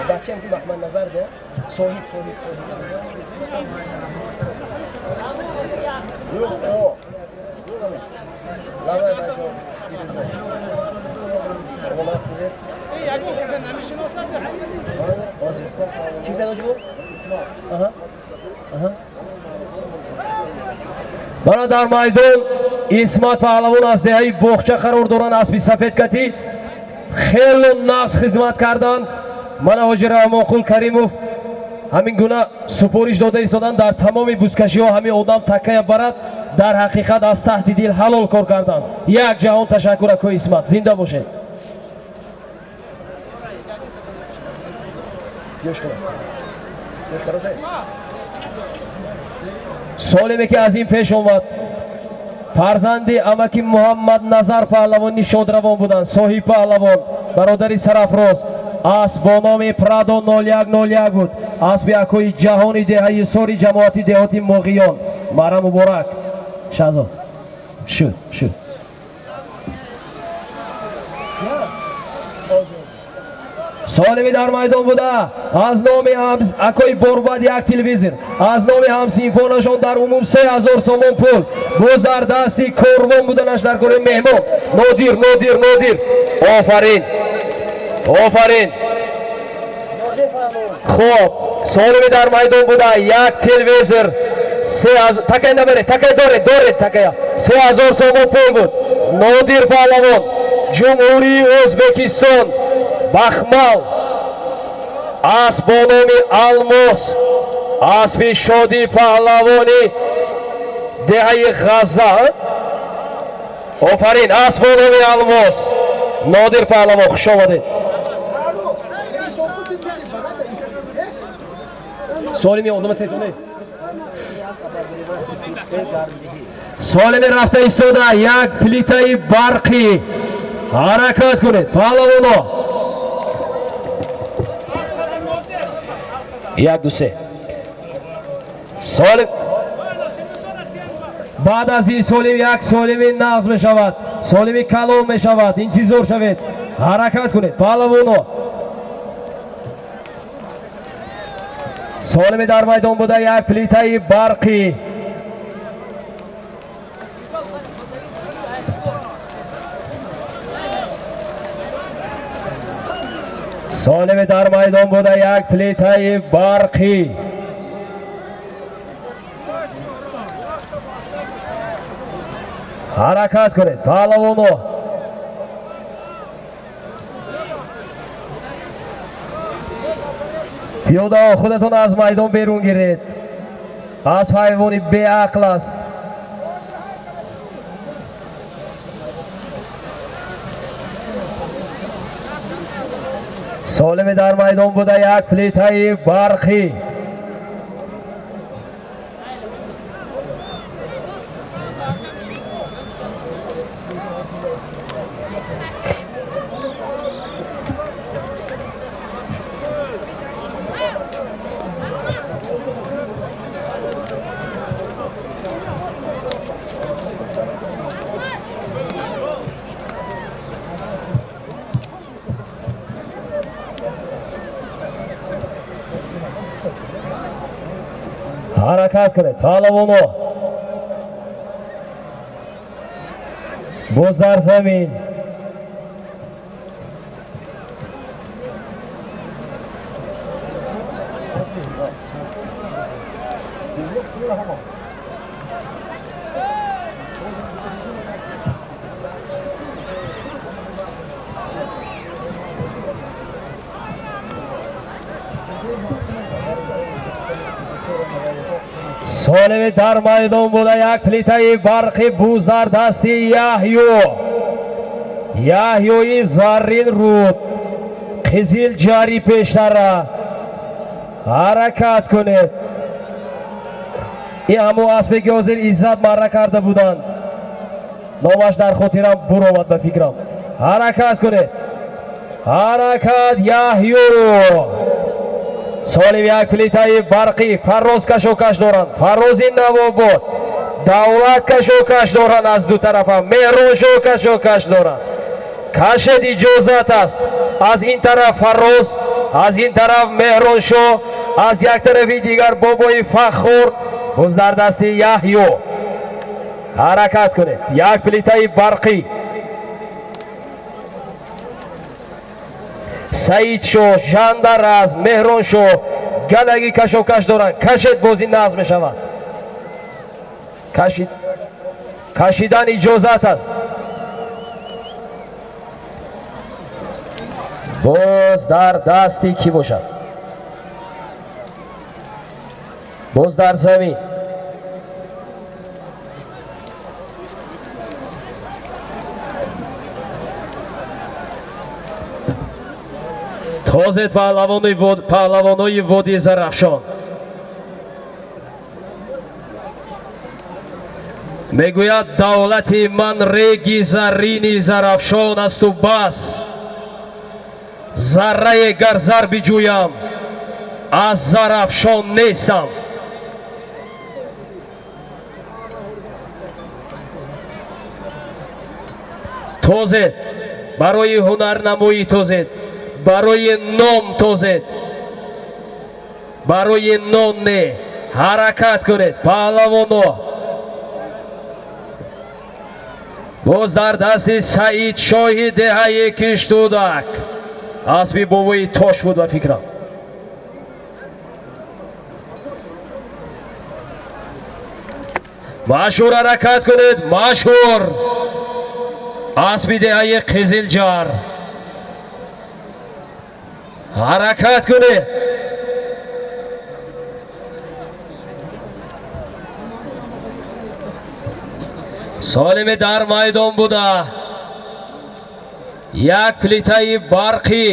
Бачаам ки Махмад Назар да? Соҳиб, соҳиб, соҳиб. Yo'q, o. Лавай бачо, Фирӯза. Саломат бошед. Ягон каса намешиносад. Чӣ гуфтад оҷибо? Аҳа. Аҳа. Мана дар майдон Исмат паҳлавон аз деҳаи Боғча қарор доранд, аспи сафед катӣ хело нағз хизмат карданд. Мана ҳоҷи Раҳмонқул Каримов ҳамин гуна супориш дода истоданд, дар тамоми бузкашиҳо ҳамин одам таккая барад. Дар ҳақиқат аз таҳти дил ҳалол кор карданд. Як ҷаҳон ташаккур, акои Исмат, зинда бошед. Солиме ки аз ин пеш омад, фарзанди амаки Муҳаммад Назар паҳлавони шодравон буданд, соҳиб паҳлавон, бародари Сарафроз, асп бо номи Прадо 0101 буд, аспи акои ҷаҳони деҳаи Сори, ҷамоати деҳоти Моғиён. Мара муборак, Шаҳзод. Шуд, шуд. Солими дар майдон буда, аз номи акои Борбад як телевизор, аз номи ҳамсинфонашон дар умум 3000 сомон пул. Боз дар дасти корвон буданаш дар кори меҳмон Нодир, Нодир, Нодир. Офарин, офарин. Хоб, солими дар майдон буда, як телевизор, такай набаред, такай доред, доред такая, 3000 сомон пул буд. Нодир паҳлавон, Ҷумҳурии Ӯзбекистон, Бахмал, асп бо номи Алмос, аспи Шодӣ паҳлавони деҳаи Ғазза. Офарин, асп бо номи Алмос, Нодир паҳлавон, хуш омадед. Солими одама тетоне. Солими рафта истода, як плитаи барқӣ. Ҳаракат кунед, паҳлавоно. Як, ду, се. Солим баъд аз ин солим як солими нағз мешавад, солими калон мешавад. Интизор шавед. Ҳаракат кунед, паҳлавоно. Солими дар майдон буда, як плитаи барқӣ. Солими дар майдон буда, як плитаи барқӣ. Ҳаракат кунед, паҳлавоно. Пиёдаҳо, худатон аз майдон берун гиред. Асп ҳайвони беақл аст. Солими дар майдон буда, як плитаи барқӣ. Ҳаракат кунед, паҳлавоно. Боз дар замин. Солими дар майдон буда, як плитаи барқи, буз дар дасти Яҳё, Яҳёи Заррин Руд, Қизил Ҷари пештара. Ҳаракат кунед. Ин ҳамон аспе ки ҳозир Иззат марра карда буданд, номаш дар хотирам буромад, ба фикрам. Ҳаракат кунед, ҳаракат, Яҳё. Солим як плитаи барқӣ. Фарроз кашокаш доранд, Фаррози Навобод, Давлат кашокаш доранд, аз ду тарафа Меҳроншо кашокаш доранд. Кашед, иҷозат аст. Аз ин тараф Фарроз. Аз ин тараф Меҳроншоҳ, аз як тарафи дигар Бобои Фаххор. Боз дар дасти Яҳё. Ҳаракат кунед. Як плитаи барқӣ. Саидшоҳ, Жандараз, Меҳроншоҳ галаги кашокаш доранд. Кашед, бозӣ нағз мешавад. Кашидан иҷозат аст. Боз дар дасти кӣ бошад? Боз дар замин. Тозед паҳлавонои водии Зарафшон. Мегӯяд давлати ман реги заррини Зарафшон асту бас. Заррае гар зар биҷӯям, аз Зарафшон нестам. Тозед, барои ҳунарнамоӣ тозед, барои ном тозед, барои нон не. Ҳаракат кунед паҳлавоно. Боз дар дасти Саидшоҳи деҳаи Киштудак. Асби бобои Тош буд ба фикрам. Машҳур, ҳаракат кунед, машҳур. Асби деҳаи Қизилҷар. Ҳаракат кунед. Солими дар майдон буда. Як плитаи барқӣ.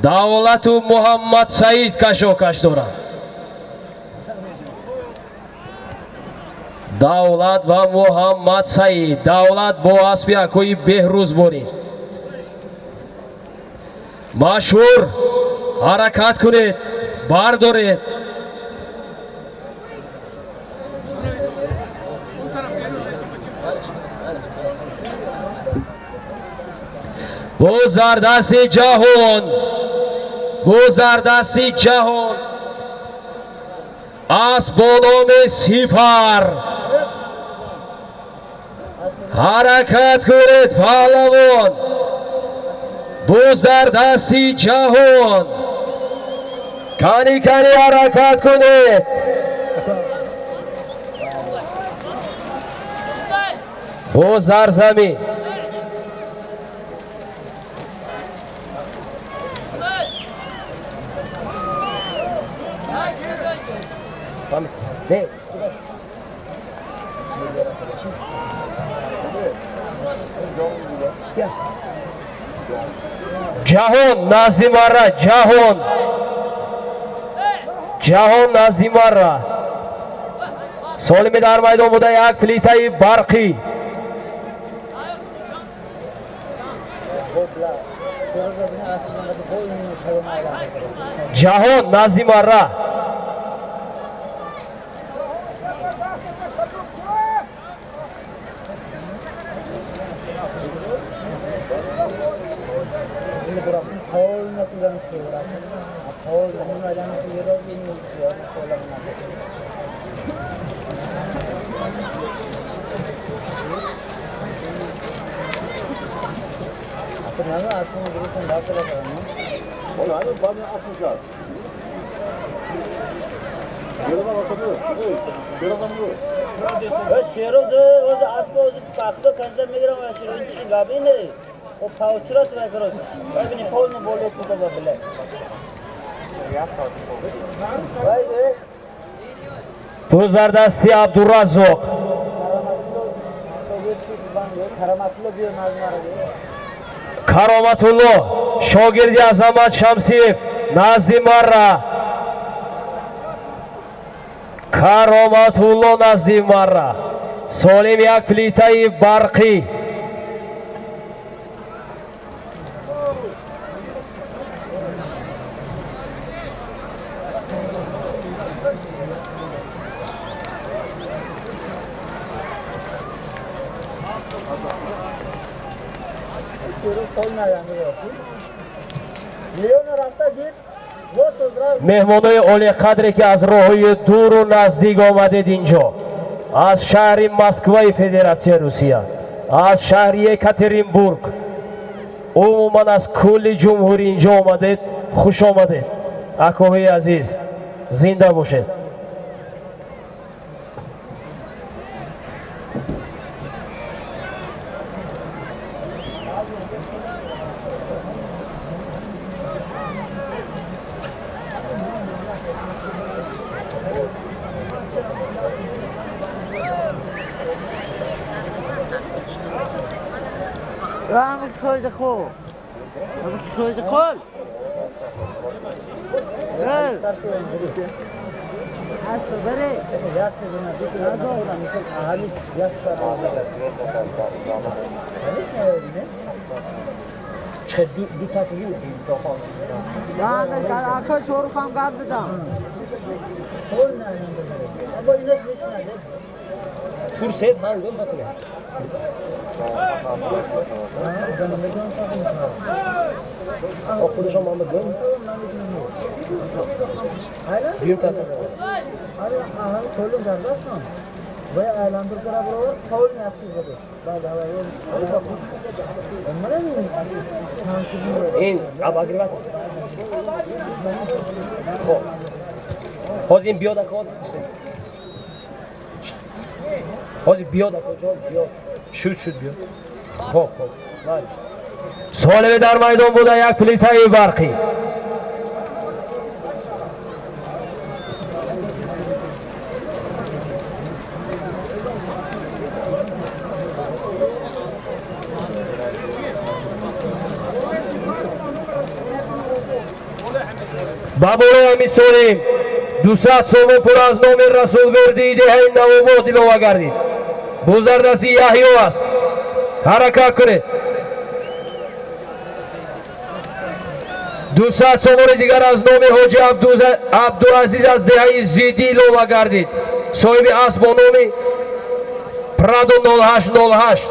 Давлату Муҳаммад Саид кашокаш дорад. Давлат ва Муҳаммад Саид. Давлат бо асби акои Беҳрӯз борид. Машҳур, ҳаракат кунед, бардоред. Боз дар дасти ҷаҳон, боз дар дасти ҷаҳон. Асп бо номи Сипар. Ҳаракат кунед паҳлавон. Боз дар дасти ҷаҳон. Кани кани ҳаракат кунед. Боз дар замин. Ҷаҳон назди мара, ҷаҳон. Ҷаҳон назди мара. Солими дар майдон буда як плитаи барқӣ. Ҷаҳон назди мара. Боз дар дасти Абдураззоқ. Кароматулло, шогирди Азамат Шамсиев, назди мара. Кароматулло назди мара. Солим як плитаи барқӣ. Меҳмонои олиқадре ки аз роҳҳои дуру наздик омадед инҷо, аз шаҳри Москваи Федератсияи Русия, аз шаҳри Екатеринбург, умуман аз кулли ҷумҳурӣ инҷо омадед, хуш омадед. Акоҳои азиз, зинда бошед. Ин обогреватель. Хоб. Ҳозир ин биёд ако. Ҳозир биёд ако ҷон, биёд. Шуд шуд биёд. Хоб, хоб. Солими дар майдон буда як плитаи барқӣ. Ба болои ҳамин солим 200 сомон пул аз номи Расулбердии деҳаи Навобод илова гардид. Бузардасти Яҳё аст. Ҳаракат кунед. 200 сомони дигар аз номи ҳоҷи Абдуазиз аз деҳаи Зиддӣ илова гардид. Соҳиби асп бо номи Прадо 0808.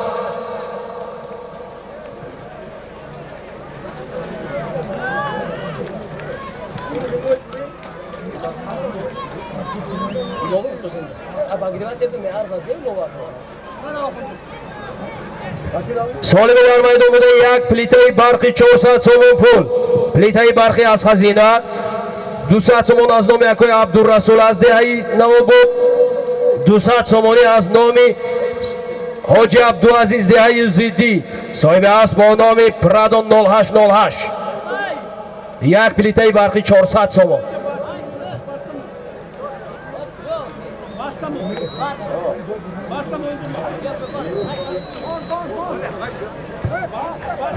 Солими дар майдон буда як плитаи барқи 400 сомон пул. Плитаи барқи аз хазина 200 сомон аз номи акои Абдурасул аз деҳаи Навобод, 200 сомонӣ аз номи ҳоҷи Абдуазиз деҳаи Зиддӣ, соҳиби асп бо номи Прадо 0808. Як плитаи барқи 400 сомон.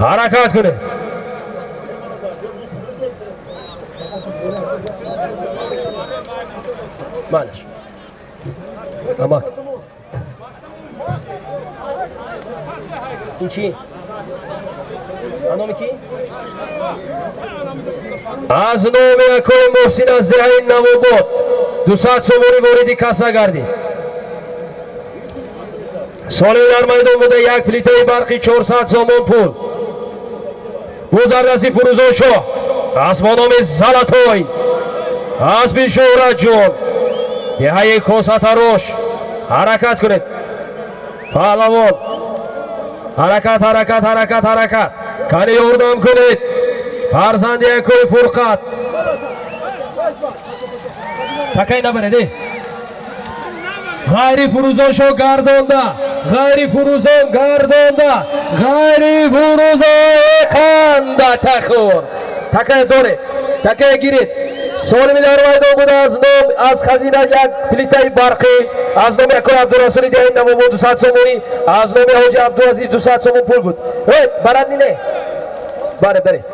Ҳаракат кунед. Малеш. Амак. Ин чи? Номи ки? Аз номи акои Муҳсин аз деҳаи Навобод 200 сомонӣ вориди касса гардид. Соли дар майдон буда як плитаи барқи 400 сомон пул. Бузардасти Фурӯзоншоҳ асп бо номи Залатой, аспи Шӯҳратҷон, деҳаи Косатарош. Ҳаракат кунед. Паҳлавон. Ҳаракат, ҳаракат, ҳаракат, ҳаракат. Кани ёрдам кунед. Фарзанди акои Фурқат. Такай набаред. Ғайри Фурӯзоншоҳ гардонда, ғайри Фурӯзон гардонда, ғайри Фурӯзон қанда тахӯр. Такай доред, такай гиред. Солими дар майдон буда аз ном аз хазина як плитаи барқӣ, аз номи акои Абдурасули деҳаи Навобод 200 сомонӣ, аз номи ҳоҷи Абдуазиз 200 сомон пул буд. Барад ми не? Баре, баре.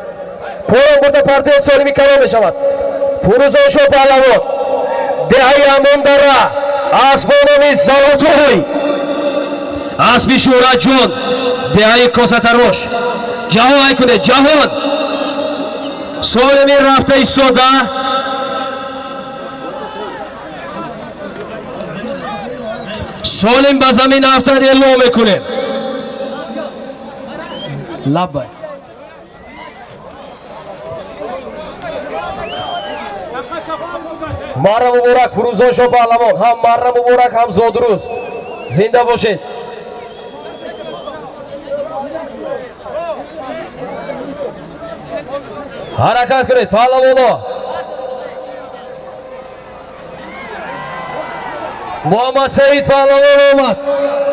Поён бурда партиёт солими калон мешавад. Фурӯзоншоҳ паҳлавон, деҳаи Амондара, асп бо номи Золотой, аспи Шӯҳратҷон, деҳаи Косатарош. Ҷаҳон ай кунед, ҷаҳон. Солими рафта истода. Солим ба замин афтад, эълом мекунем. Лаббай. Марра муборак, Фурӯзоншо паҳлавон. Ҳам марра муборак, ҳам зодрӯз. Зинда бошед. Ҳаракат кунед, паҳлавоно. Муҳаммад Саид паҳлавон омад.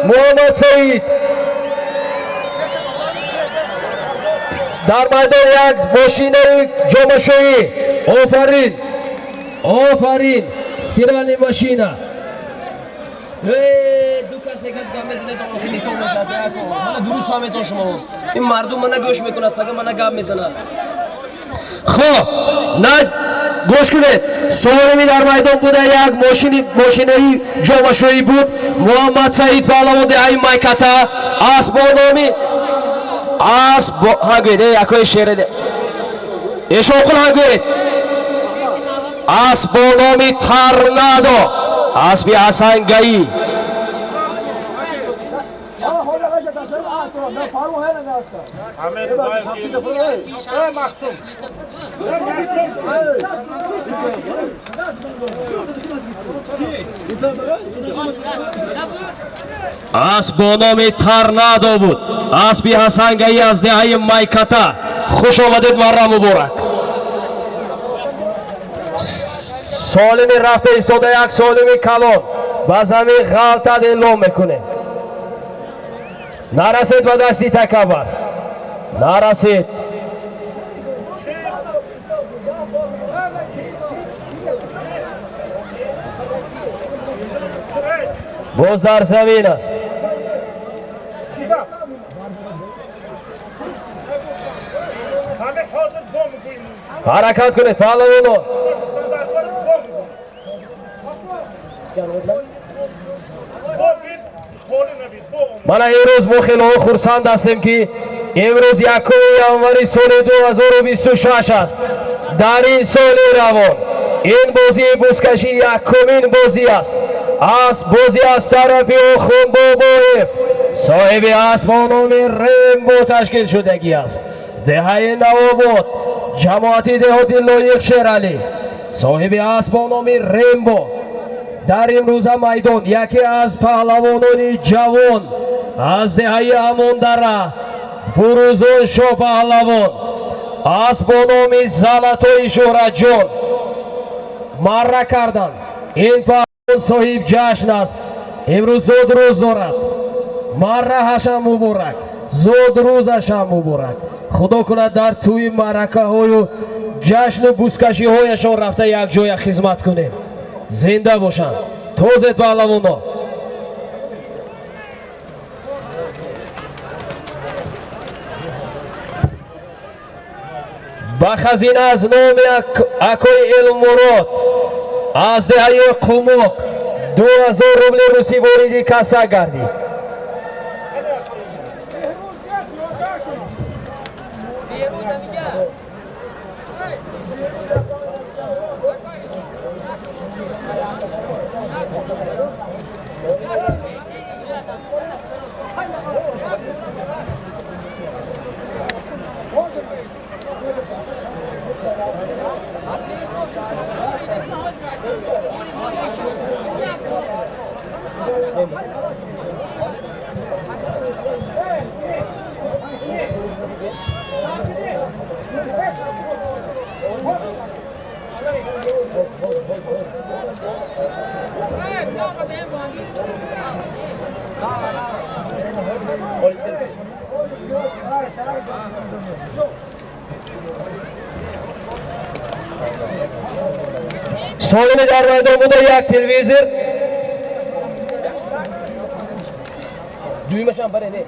Муҳаммад Саид. Дар майдон як мошинаи ҷомашӯӣ. Офарин. Офарин. Стиральная машина. Ду кас се кас гап мезанед, охир никоҳ мешавад. Мана дуруст фаҳметон шумо. Ин мардум мана гӯш мекунад, фақат мана гап мезанад. Хоб, на гӯш кунед. Солими дар майдон буда як мошинаи ҷомашӯӣ буд. Муҳаммад Саид паҳлавон деҳаи Майката асп бо номи асп бо ҳа гӯед, якои шере. Эшонқул ҳа гӯед. Асп бо номи Торнадо, аспи Ҳасангаӣ. Асп бо номи Торнадо буд. Аспи Ҳасангаӣ аз деҳаи Майката. Хуш омадед, марра муборак. Солими рафта истода як солими калон ба замин ғалтад эълом мекунем. Нарасед ба дасти такабар. Нарасед. Боз дар замин аст. Ҳаракат кунед, паҳлавоно. Мана имрӯз мо хело хурсанд ҳастем, ки имрӯз 1 январи соли 2026 аст. Дар ин соли равон ин бозии бузкашӣ якумин бозӣ аст. Асп бозӣ аз тарафи Охунбобоев, соҳиби асп бо номи Рембо ташкил шудагӣ аст. Деҳаи Навобод, ҷамоати деҳоти Лоиқ Шералӣ, соҳиби асп бо номи Рембо. Дар имрӯза майдон яке аз паҳлавонони ҷавон аз деҳаи Амондара, Фурӯзоншо паҳлавон, асп бо номи Золотои Шӯҳратҷон марра карданд. Ин паҳлавон соҳиб ҷашн аст. Имрӯз зодрӯз дорад. Марраҳашам муборак, зодрӯзашам муборак. Худо кунад дар тӯи маъракаҳою ҷашну бузкашиҳояшон рафта якҷоя хизмат кунем. Зинда бошанд. Тозед, паҳлавоно. Ба хазина аз номи акои Элмурод аз деҳаи Қумоқ 2000 рубли русӣ вориди касса гардид. Солими дар майдон буда як телевизор. Дуюмашам баре не.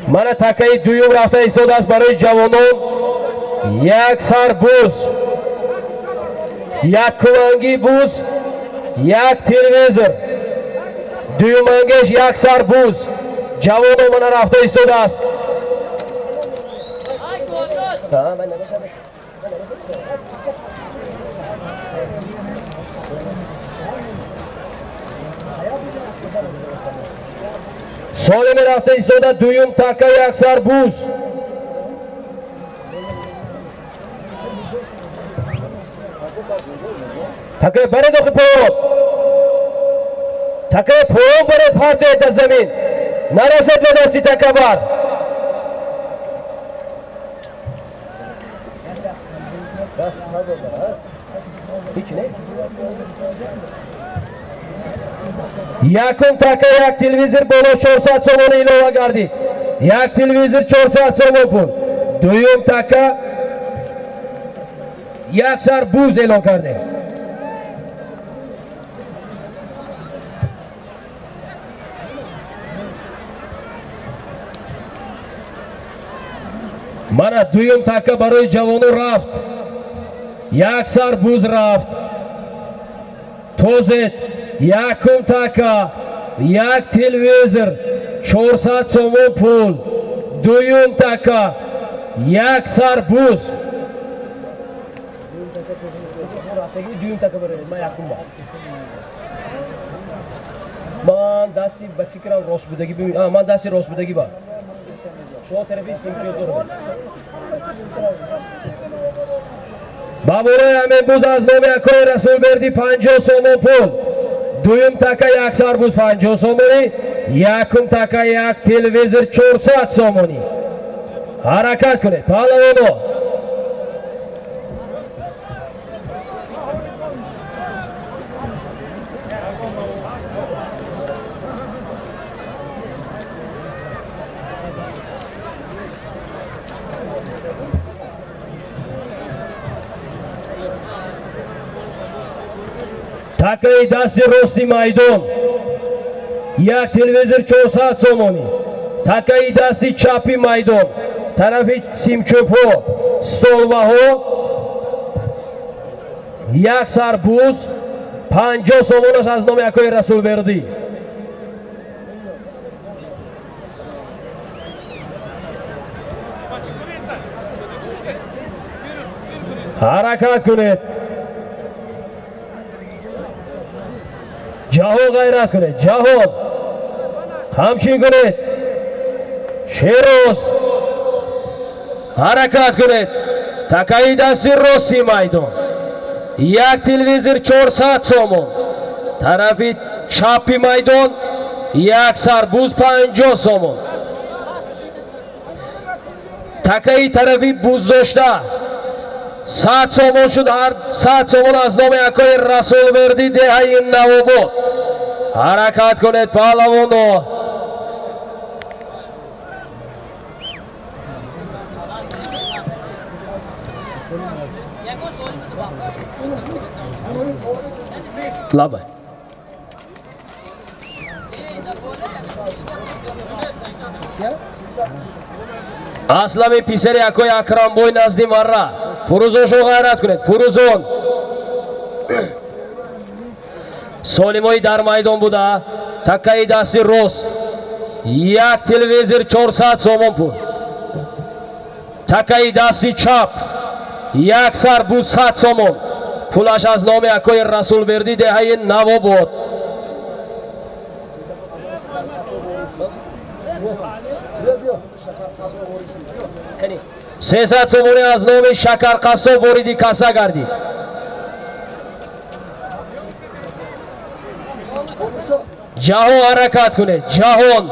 Мана такаи дуюм рафта истодааст барои ҷавонон. Як сар буз, як куланги буз, як телевизор. Дуюмангеш як сар буз. Ҷавонон мана рафта истодааст. Солими рафта истода дуюм така як сар буз. Такаи баред охи поён. Такаи поён баред партед дар замин. Нарасед ба дасти такабар. Якум така як телевизор боло 400 сомон илова гардид. Як телевизор 400 сомон пул. Дуюм така як сар буз эълон кардем. Мана дуюм така барои ҷавоно рафт. Як сар буз рафт. Тозет якум така як телевизор 400 сомон пул. Дуюм така як сар буз. Дуюм така барои ман якум ба. Ман дасти ба фикрам рост будагӣ, ман дасти рост будагӣ ба. Шумо тарафи симчиёт доред. Ба болои ҳамин буз аз номи акои Расулбердӣ 50 сомон пул. Дуюм така як сар буз 50 сомонӣ, якум така як телевизор 400 сомонӣ. Ҳаракат кунед, паҳлавоно. Такаи дасти рости майдон як телевизор 400 сомонӣ. Такаи дасти чапи майдон тарафи симчӯбҳо, столбаҳо як сар буз 50 сомонаш аз номи акои Расулбердӣ. Ҳаракат кунед. Ҷаҳон ғайрат кунед, ҷаҳон ҳамчин кунед. Шероз ҳаракат кунед. Такаи дасти рости майдон як телевизор 400 сомон. Тарафи чапи майдон як сар буз 50 сомон. Такаи тарафи буздошта 100 сомон шуд. Ҳар 100 сомон аз номи акои Расулбердӣ деҳаи Навобод. Ҳаракат кунед паҳлавоно. Лабай. Аслами писари акои Акрамбой назди марра. Фурӯзоншо ғайрат кунед. Фурӯзон солимои дар майдон буда. Такаи дасти рост як телевизор 400 сомон пул. Такаи дасти чап як сар буз 100 сомон. Пулаш аз номи акои Расулбердӣ деҳаи Навобод. 300 сомонӣ аз номи Шакарқассоб вориди касса гардид. Ҷаҳон ҳаракат кунед, ҷаҳон.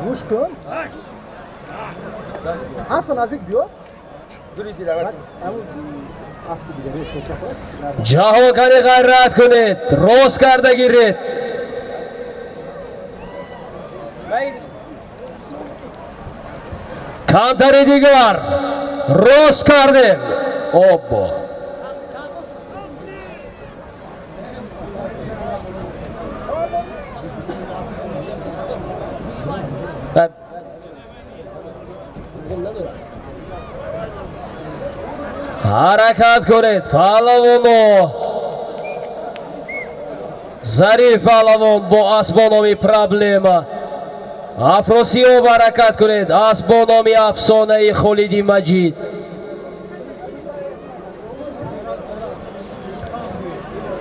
Гӯш кун. Асло наздик биё. Ҷаҳон кани ғайрат кунед, рост карда гиред. Камтари дигар рост кардем. Оббо. Ҳаракат кунед паҳлавоно. Зариф паҳлавон бо асб бо номи Проблема. Афросиёб ҳаракат кунед, асб бо номи Афсонаи Холиди Маҷид.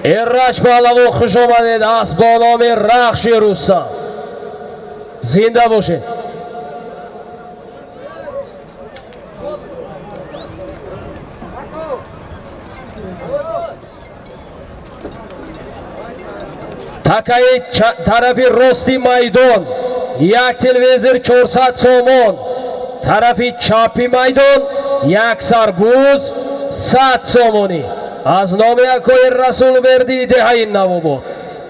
Эраҷ паҳлавон, хуш омадед. Асп бо номи Рахши Рустам, зинда бошед. Такаи тарафи рости майдон як телевизор 400 сомон, тарафи чапи майдон як сарбуз 100 сомонӣ аз номи акои Расулбердии деҳаи Навобод.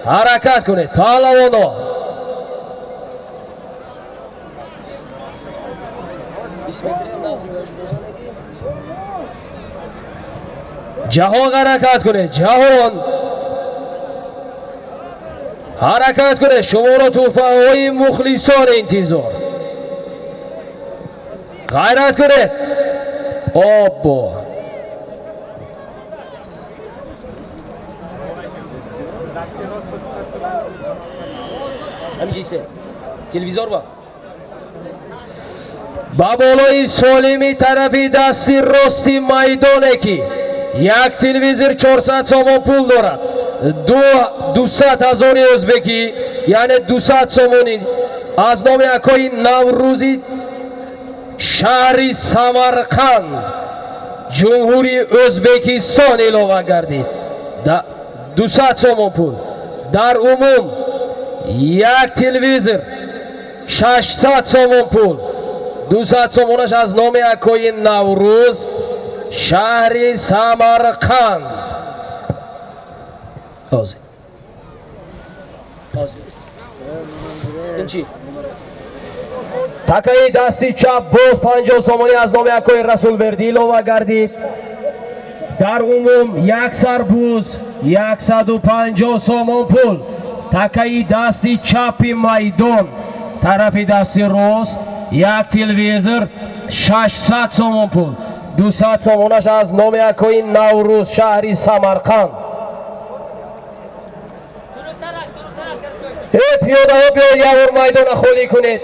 Ҳаракат кунед, паҳлавоно. Ҷаҳон, ҳаракат кунед, ҷаҳон, ҳаракат кунед. Шуморо тӯҳфаҳои мухлисон интизор. Ғайрат кунед. Оббо, ҳамиҷисе телевизор ба болои солими тарафи дасти рости майдоне, ки як телевизор 400 сомон пул дорад, 200 ҳазори ӯзбекӣ, яъне 200 сомонӣ аз номи акои Наврӯзи шаҳри Самарқанд, Ҷумҳурии Ӯзбекистон илова гардид. 200 сомон пул. Дар умум як телевизор 600 сомон пул, 200 сомонаш аз номи акои Наврӯз, шаҳри Самарқанд. Ҳозир, ин чӣ? Такаи дасти чап боз 50 сомонӣ аз номи акои Расулбердӣ илова гардид. Дар умум як сарбуз 150 сомон пул. Такаи дасти чапи майдон, тарафи дасти рост як телевизор 600 сомон пул, 200 сомонаш аз номи акои Наврӯз, шаҳри Самарқанд. Э, пиёдаҳо, биёед, як бор майдона холӣ кунед.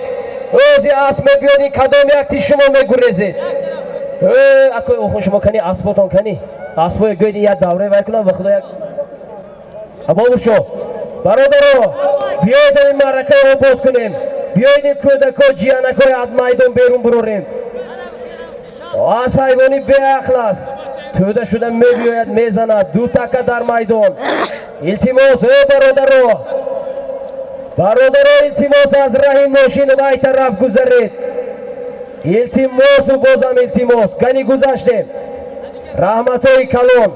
Ози асп мебиёд, ин кадом якти шумо мегурезед? Э, акои охун, шумо кани, аспотон кани, аспои гӯед, як давраи вай кунам. Ба худо, як бобушо. Бародаро, биёед, ин маъракаи обод кунем. Биёед, ин кӯдако, ҷиянакои аз майдон берун бурорем. Асп ҳайвони беақл аст, тӯда шуда мебиёяд, мезанад. Ду така дар майдон. Илтимос, э, бародаро, бародаро, илтимос, аз раҳи мошин вай тараф гузаред. Илтимосу бозам илтимос. Гани, гузаштем. Раҳматҳои калон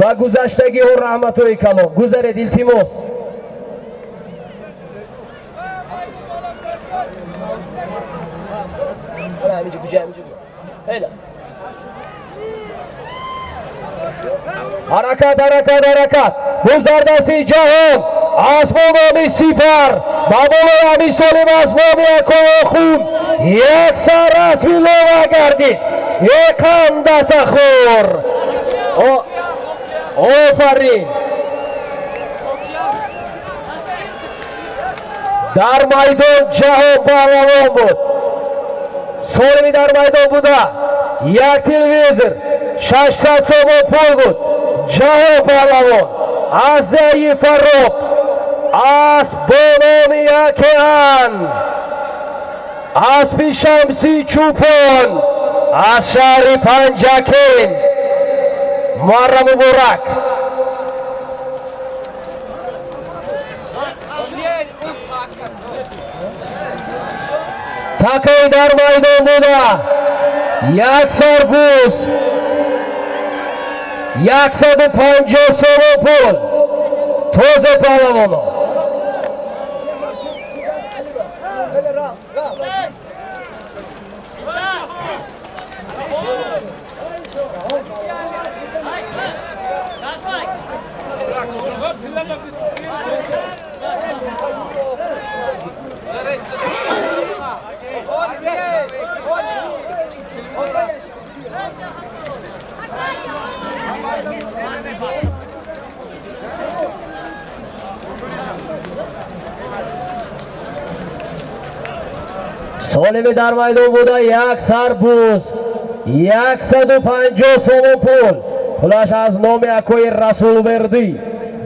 ба гузаштагиҳо, раҳматҳои калон. Гузаред, илтимос. Ҳаминҷо, куҷа, ҳаминҷо. Хеле ҳаракат, ҳаракат, ҳаракат. Буз дар дасти ҷаҳон, асбо номи Сипар. Ба болои ҳамин солим аз номи акои Охун як сар асб илова гардид. Еқандатахӯр, офарин! Дар майдон ҷаҳон паҳлавон буд. Солими дар майдон буда як телевизор 600 сомон пул буд. Ҷаҳон паҳлавон аз деҳаи Фарроб, асп бо номи Океан, аспи Шамси Чӯпон аз шаҳри Панҷакент. Муарра муборак! Такаи дар майдон буда як сарбуз 150 сомон пул. Тозе, паҳлавоно! Солими дар майдон буда як сарбуз 150 сомон пул, пулаш аз номи акои Расулбердӣ.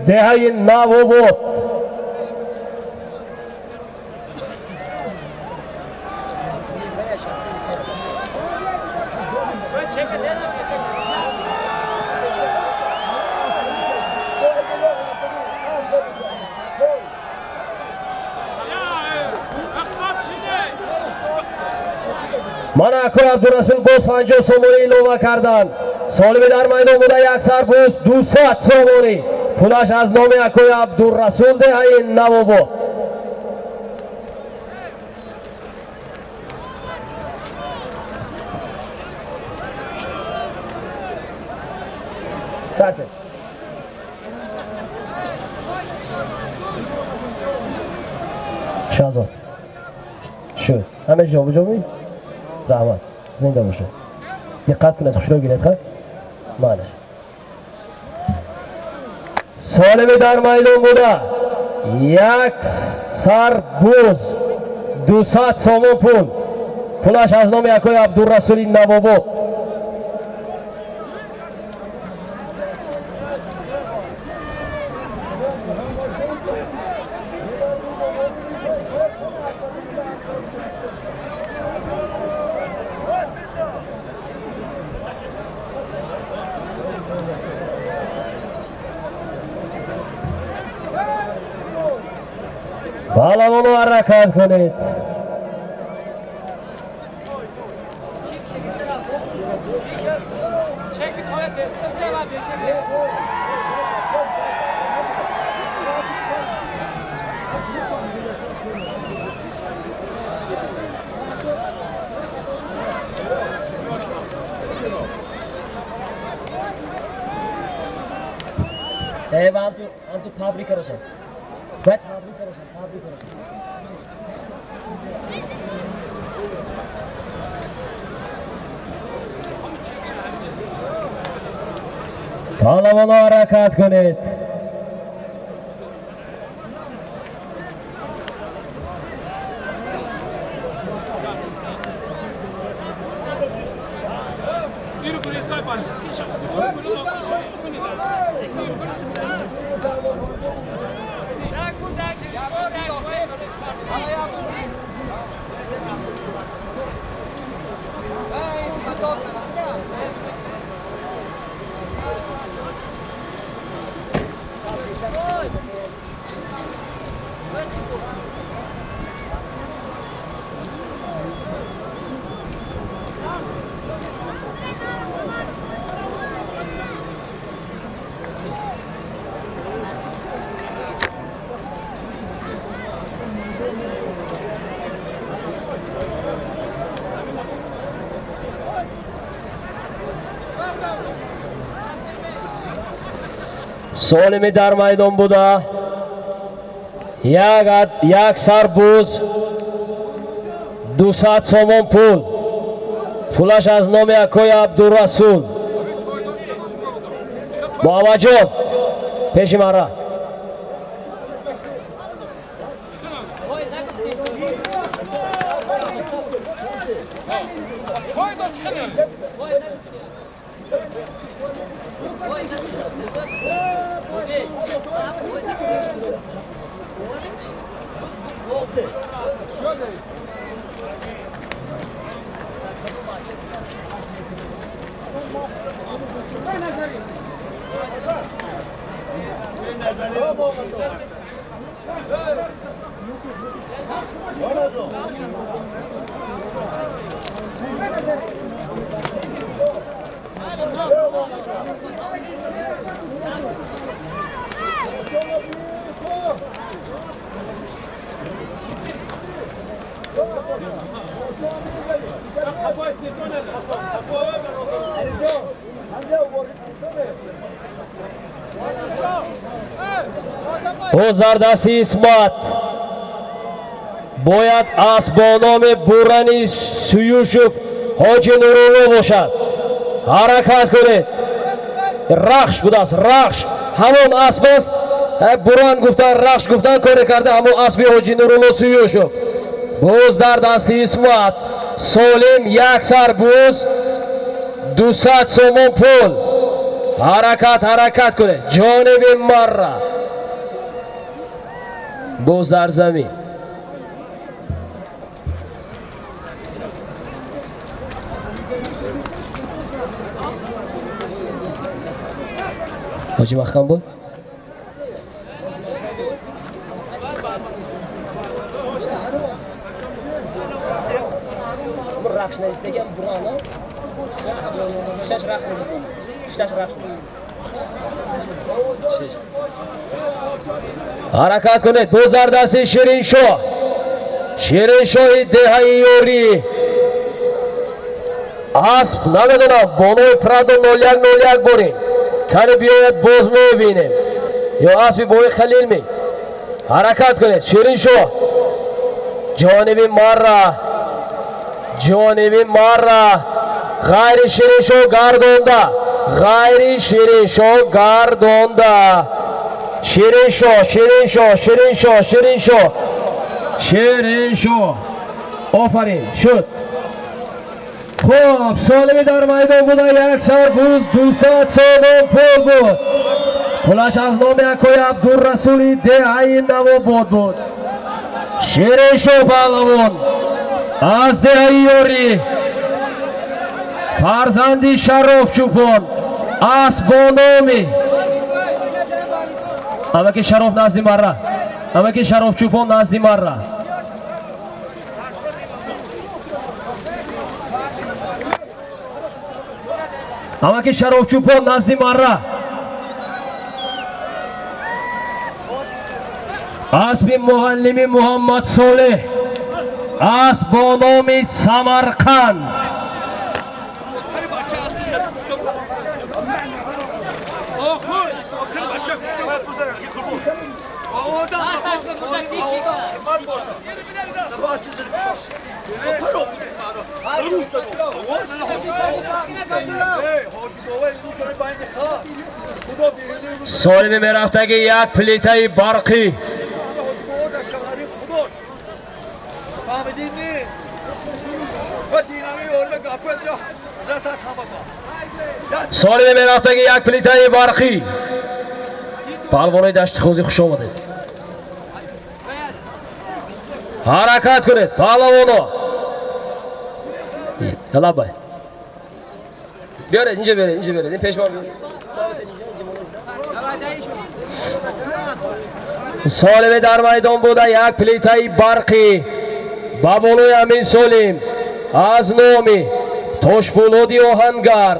Деҳаи Навобод. Мана акои Абдурасул боз 50 сомонӣ илова карданд. Солими дар майдон буда як сар буз 200 сомонӣ. Пулаш аз номи акои Абдурасул, деҳаи Навобод. Сар. Шаҳзод шуд, ҳама ҷобаҷо ми? Раҳмат, зинда бошед. Диққат кунед, хушрӯ гиред. Ха, майлаш. Солими дар майдон буда як сар буз 200 сомон пул. Пулаш аз номи акои Абдурасули Навобод. Паҳлавоно, ҳаракат кунед. Ҳамту табрик карошад, бояд табрик карошад, табрик карошад. Паҳлавоно, ҳаракат кунед. Солими дар майдон буда як сар буз 200 сомон пул. Пулаш аз номи акои Абдурасул. Муҳаммадҷон, пеши ман раст. Боз дар дасти Исмат бояд асп бо номи Бурани Суюшев, Ҳоҷи Нурулло бошад. Ҳаракат кунед. Рахш будааст, Рахш ҳамон асп аст. Буран гуфтан, Рахш гуфтан, коре карда, ҳамон аспи Ҳоҷи Нурулло Суюшев. Боз дар дасти Исмат. Солим, як сар буз, 200 сомон пул. Ҳаракат, ҳаракат кунед ҷониби Марра. Боз дар замин. Ҳоҷи Маҳкам буд? Ҳаракат кунед. Боз дар дасти Шириншоҳ. Шириншоҳи деҳаи Ёрӣ. Асп намедонам болои Прадо 0101 борем. Кани биёяд боз мебинем. Ё аспи бои Халил ми. Ҳаракат кунед. Шириншоҳ. Ҷониби марра. Ҷониби марра. Ғайри Шириншоҳ гардонда. Ғайри Шириншоҳ гардонда. Шириншоҳ, Шириншоҳ, Шириншоҳ, Шириншоҳ. Шириншоҳ. Офарин, шуд. Хуб, солими дар майдон буда як сар буз 200 сомон пул буд. Пулаш аз номи акои Абдурасули деҳаи Навобод буд. Шириншоҳ паҳлавон аз деҳаи Ёрӣ, фарзанди Шароф Чӯпон, асп бо номи амаки Шароф назди марра, амаки Шароф Чӯпон назди марра. Амаки Шароф Чӯпон назди марра. Аспи муаллими Муҳаммад Солеҳ, асп бо номи Самарқанд. Солими мерафтаги як плитаи барқӣ. Солими мерафтаги як плитаи барқӣ. Паҳлавонои дашти хозӣ хуш омадед. Ҳаракат кунед паҳлавоно. Лабай. Биёред, инҷа биёред, инҷа биёред. Ин пешмон биёред. Солими дар майдон буда як плитаи барқӣ ба болои Амин Солим аз номи Тошпулоди Оҳангар,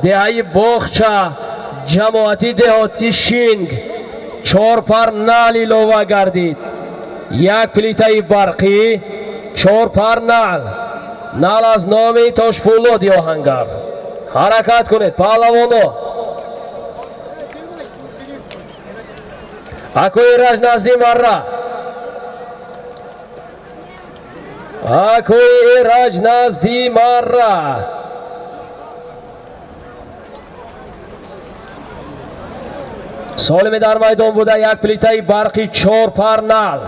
деҳаи Боғча, ҷамоати деҳоти Шинг 4 пар нал илова гардид. Як плитаи барқӣ, 4 пар нал. Нал аз номи Тошпулоди Оҳангар. Ҳаракат кунед паҳлавоно. Акои Раҷ назди марра. Акои Эраҷ назди марра. Солими дар майдон буда як плитаи барқи 4 пар нал.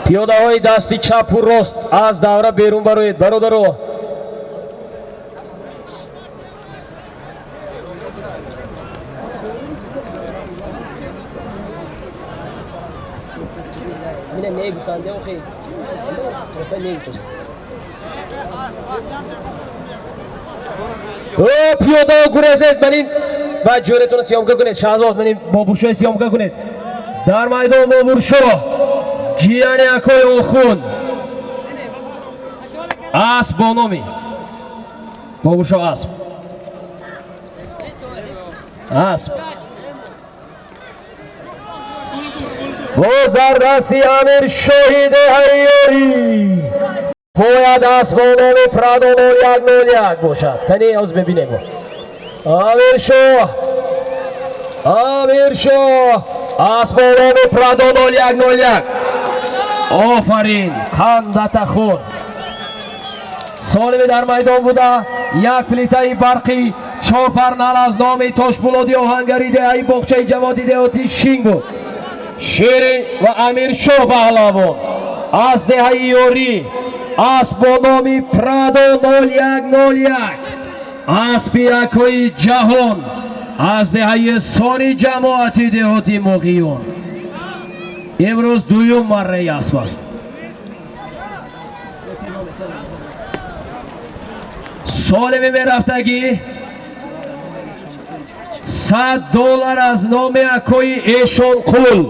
Пиёдаҳои дасти чапу рост аз давра берун бароед, бародаро. Пиёдаҳо гурезед, манин ба ҷӯретона съёмка кунед. Шаҳзод, манин Бобуршоҳ съёмка кунед. Дар майдон Бобуршоҳ, ҷияни акои Охун, асп бо номи Бобуршоҳ, асп, асп боз дар дасти Амиршоҳи деҳаи Ёрӣ. Бояд асп бо номи Прадо 0101 бошад. Кани ҳоз мебинем. Амиршоҳ, Амиршоҳ, асп бо номи Прадо 0101. Офарин, қандата худ. Солими дар майдон буда як плитаи барқӣ, 4 пар нал аз номи Тошпулоди Оҳангари деҳаи Боғчаи ҷамоати деҳоти Шинг буд. Шири ва Амиршоҳ паҳлавон аз деҳаи Ёрӣ, асп бо номи Прадо 0101. Аспи акои ҷаҳон аз деҳаи сони ҷамоати деҳоти Моғиён. Имрӯз дуюм марраи асп аст. Солими мерафтагӣ $100 аз номи акои Эшонқул.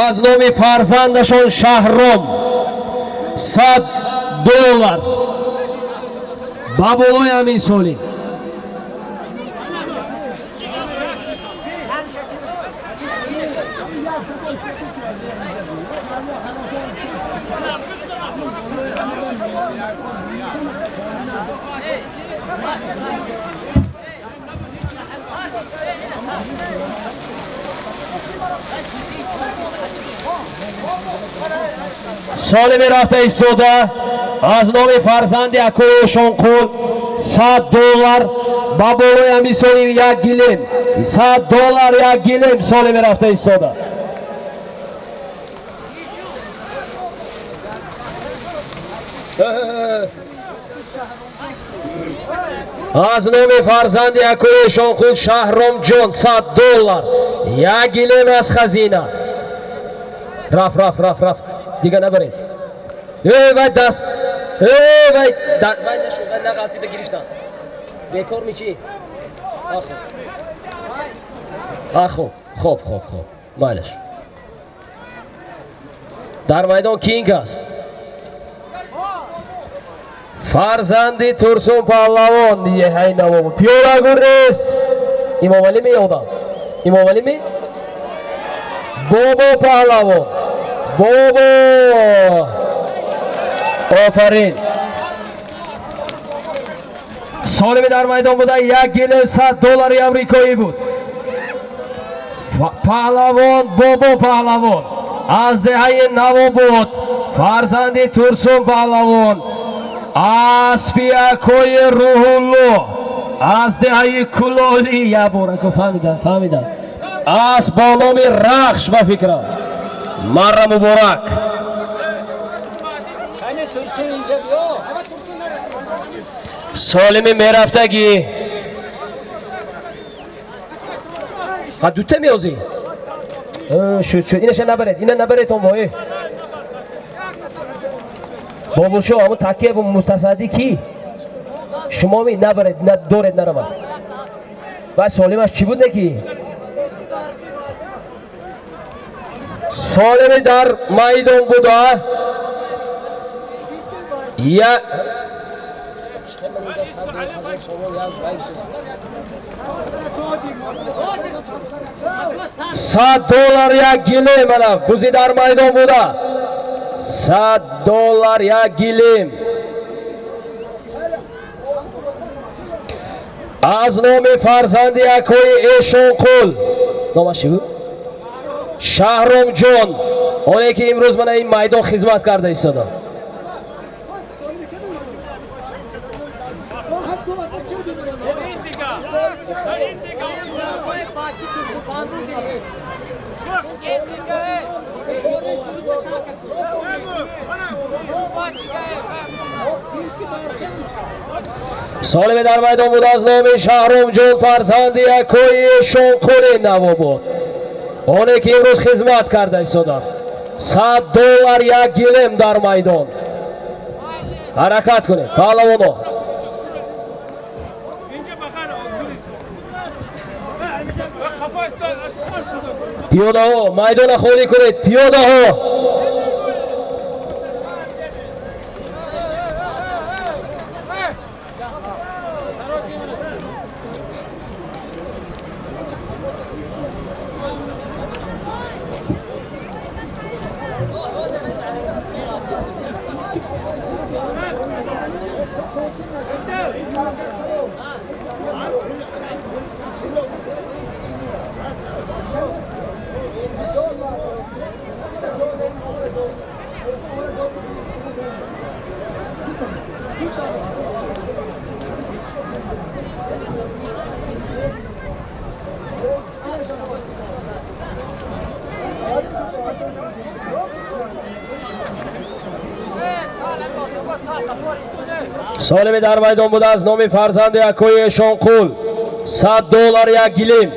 Аз номи фарзандашон Шаҳром $100 ба болои ҳамин соли. Солими рафта истода аз номи фарзанди акои Эшонқул $100 ба болои ҳамин соли як гилем. $100 як гилем солими рафта истода. Аз номи фарзанди акои Эшонқул Шаҳромҷон $100 як гилем аз хазина. Раф, раф, раф, раф. Дига набаред. Эй, вай даст. Эй, вай, вай нашуд, вай нағалтида гирифтан. Бекор мичи? Ахо. Ахо, хоб, хоб, хоб. Майлаш. Дар майдон кинг аст. Фарзанди Турсун Паҳлавон, еҳай навоб. Пиёлагур нест. Имомалӣ меёдам. Имомалӣ ми? Бобо Паҳлавон. Бобо! Офарин. Солими дар майдон буда як гилем $100 амрикоӣ буд. Паҳлавон Бобо Паҳлавон аз деҳаи Навобод, фарзанди Турсун Паҳлавон, аспи акои Рӯҳулло аз деҳаи Кулолӣ. Я борако, фаҳмидам, фаҳмидам. Асп бо номи Рахш ба фикрам. Марра муборак. Солими мерафтагӣ. Ха дута меозӣ? Шуд, шуд. Инаша набаред, ина набаред он вои. Бобошо, ҳамон такия бо мутасаддӣ кӣ? Шумо ми набаред, на доред наравад. Вай солимаш чӣ буд неки? Солими дар майдон буда. Я $100 як гилем ана бузи дар майдон буда. $100 як гилем. Аз номи фарзанди акои Эшонқул. Номаш чӣ буд? Шаҳромҷон, оне ки имрӯз мана ин майдон хизмат карда истода. Солими дар майдон буд аз номи Шаҳромҷон, фарзанди акои Эшонқули Навобод, оне ки имрӯз хизмат карда истода. $100 як гилем дар майдон. Ҳаракат кунед паҳлавоно. Пиёдаҳо майдона холӣ кунед, пиёдаҳо. Солими дар майдон буда аз номи фарзанди акои Эшонқул $100 як гилим.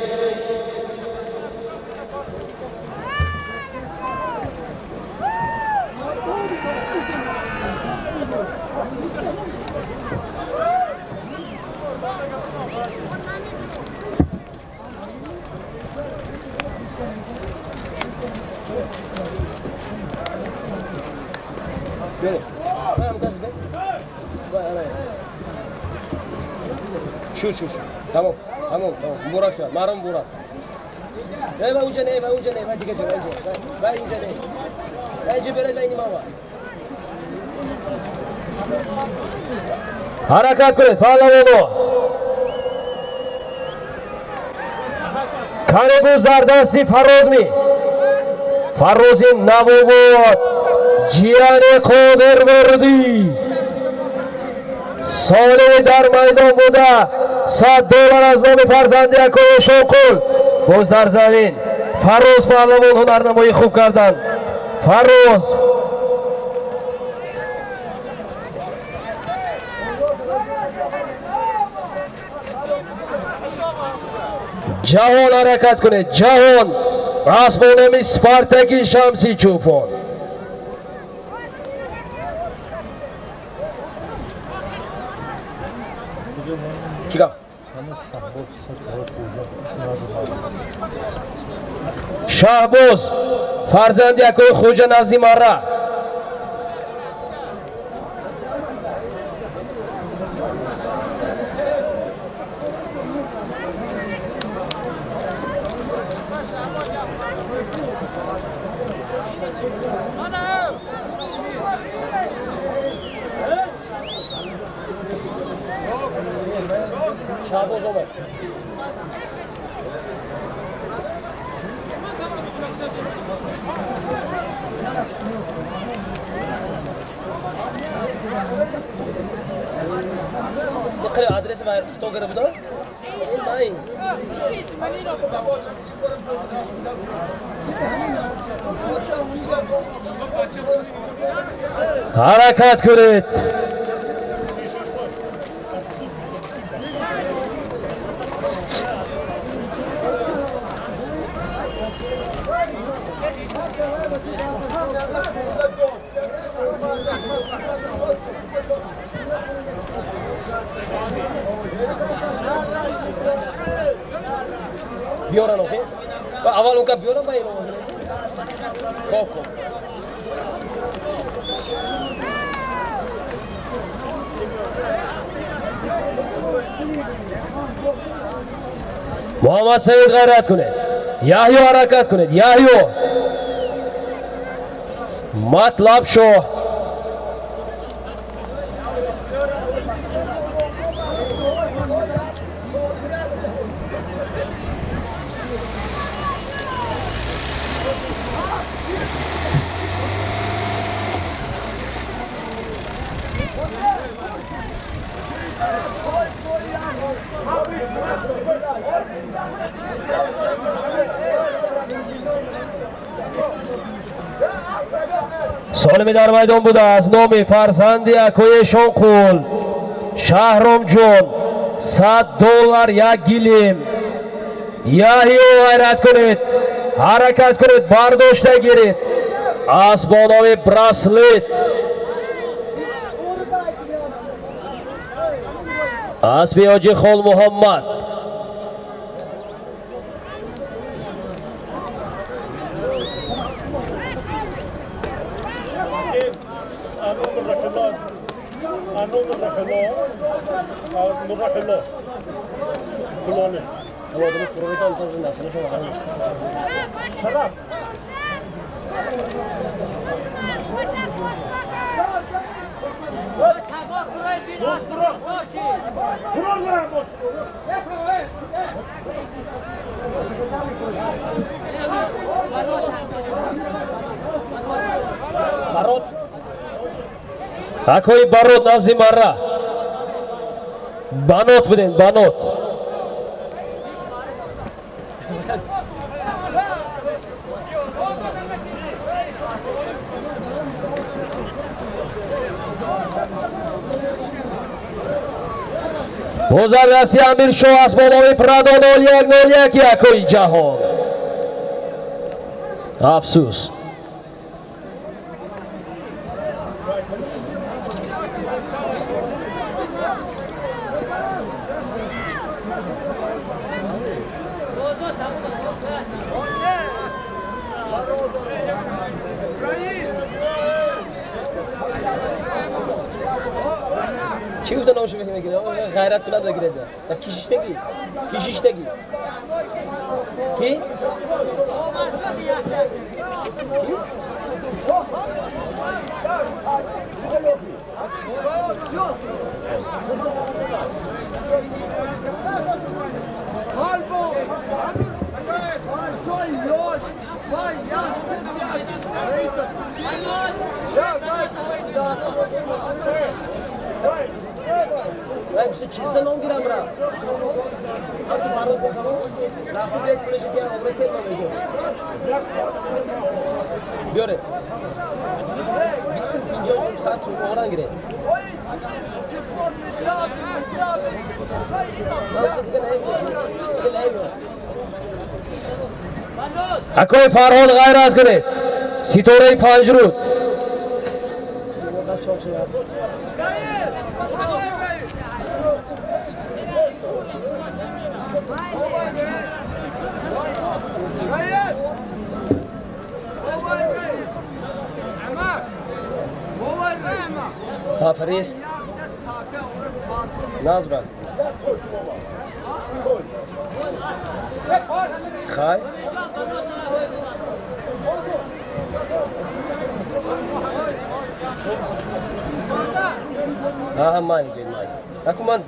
Шу. Тамом. Муборак шуд. Маро муборак. Не, ва унҷа не, ва унҷа не, ва дига ҷо, ва инҷа не. Ва инҷа беред, ва ини мава. Ҳаракат кунед, паҳлавоно. Карибуз дар дасти Фаррозми. Фаррози Навобод, ҷияни Қодирбердӣ. Солими дар майдон буда $100 аз номи фарзанди акои Эшонқул. Боз дар замин Фарроз паҳлавон ҳунарнамоӣ хуб карданд. Фарроз ҷаҳон ҳаракат кунед. Ҷаҳон аз бо номи Спартаки Шамси Чӯпон. Кига? Шаҳбоз фарзанди акои Хоҷа назди Марра. Шаҳбоз омад. Адреси хто карда будам? Ҳаракат кунед. Биёран охи? Аввал онка биёран, ба ино. Хоб. Муҳаммад Саид ғайрат кунед. Яҳё ҳаракат кунед. Яҳё. Матлаб шоҳ. Солими дар майдон буда аз номи фарзанди акои Эшонқул Шаҳромҷон $100 як гилим. Яҳё ғайрат кунед, ҳаракат кунед, бардошта гиред. Аз бо номи браслет. Аспи Ҳоҷи Хол Муҳаммад. Акои Барот назди Марра. Банот буден, банот. Бозаргасти Амиршоҳ аст бо номи Прадо 0101 якои ҷаҳон. Афсӯс. Чӣ гуфта номшо мегирад? Ғайрат кунад мегирад. Кишиштагӣ. Кишиштагӣ. Ки? Чизда ном гирам ра. Ҳатто барод бихаро, рафту як пулаши дигар обра терма мегирам. Биёре. 20 50 сум 100 сум оран гиред. Акои Фарҳод ғайрат кунед. Ситораи Панҷруд. Фарис Назбан Хай Аҳа, мани бед мани. Аку ман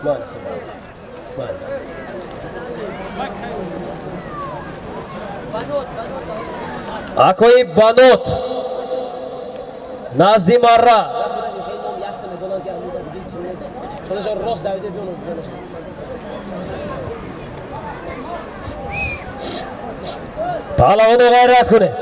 мани мани. Акои Банот назди марра. Худашон рост давида биёнад занашон. Паҳлавоно ғайрат кунед.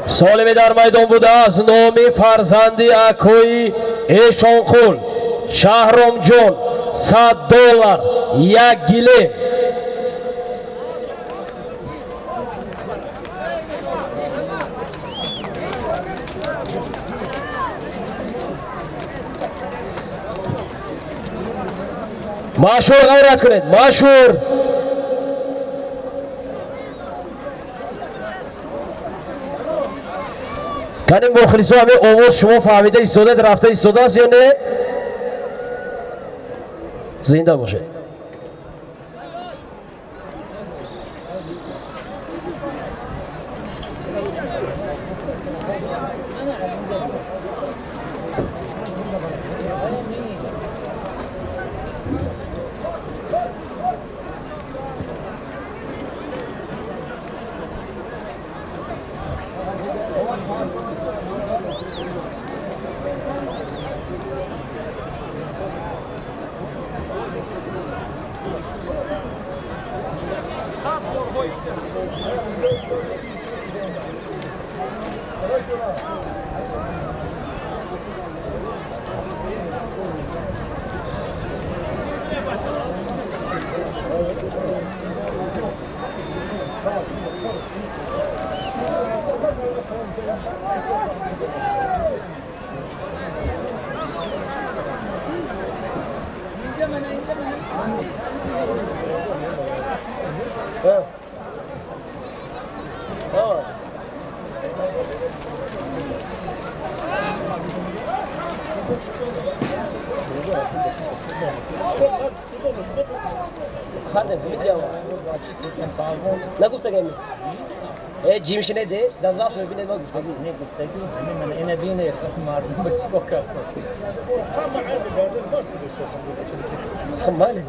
Солиме дар майдон буда аз номи фарзанди акои Эшонқул Шаҳромҷон $100 як гилем. Машҳур ғайрат кунед, машҳур. Кани мухлисо, ҳамин овоз шумо фаҳмида истодаед, рафта истодааст ё не? Зинда бошед. Нагуфтагами? Ҷимшине де, дар заф бинед ма гуфтагӣ. Не гуфтагӣ, ҳамин ман ина бине мардум ба чӣ касо. Майли.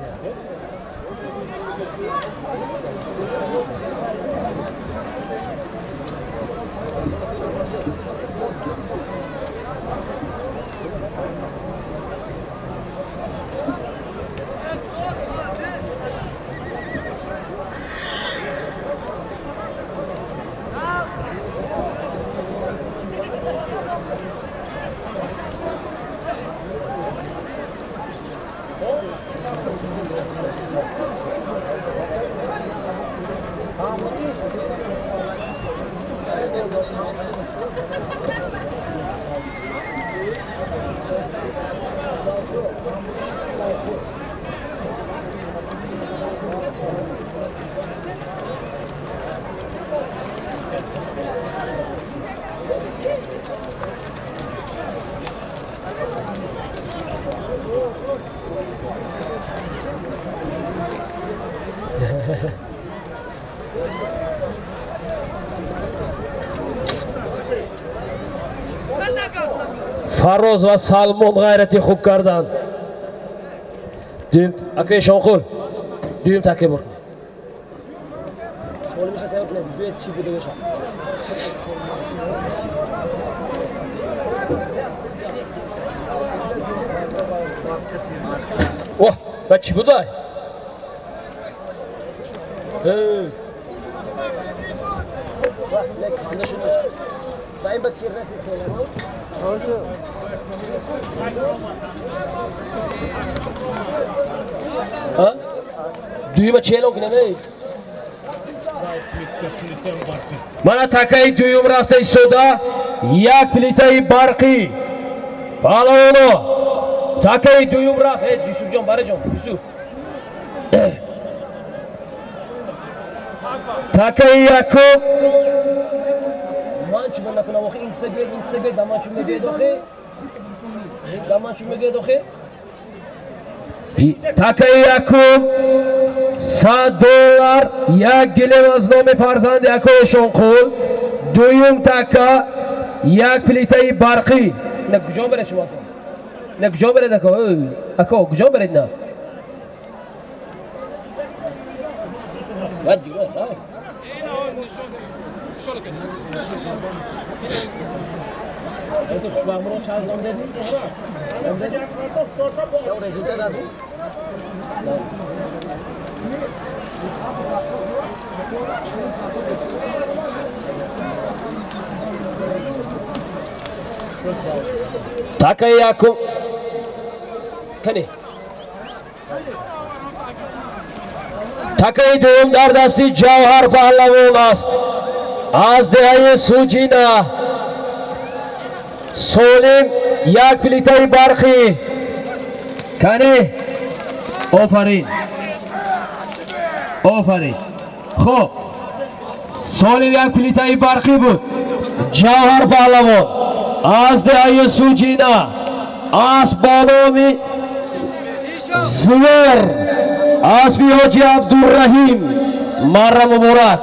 Фароз ва Салмон ғайрати хуб карданд. Дуюм акаи Шонқул, дуюм таке бур. Оҳ, ба чӣ будай? Дуюма чӣ эълон кунам? Мана такаи дуюм рафта истода, як плитаи барқӣ. Паҳлавоно, такаи дуюм рафт. Юсуфҷон, бараҷон, Юсуф. Такаи якум ман чӣ накунам охи, ин киса биёд, ин киса биёд, да ман чӣ мегӯед охи? Да ман чӣ мегӯед охи? Такаи якум $100, як гилем аз номи фарзанди акои Шонқул. Дуюм така як плитаи барқӣ. На куҷо беред шумо, ако? На куҷо беред, ако? Ако, куҷо беред на? Такаи якум кане, такаи дуюм дар дасти Ҷавҳар Паҳлавон аст аз деҳаи Суҷина. Солим, як плитаи барқӣ. Кане, офарин, офарин. Хуб, солим як плитаи барқӣ буд. Ҷавҳар Паҳлавон аз деҳаи Суҷина, асп бо номи Зувер, аспи ҳоҷи Абдурраҳим. Марра муборак.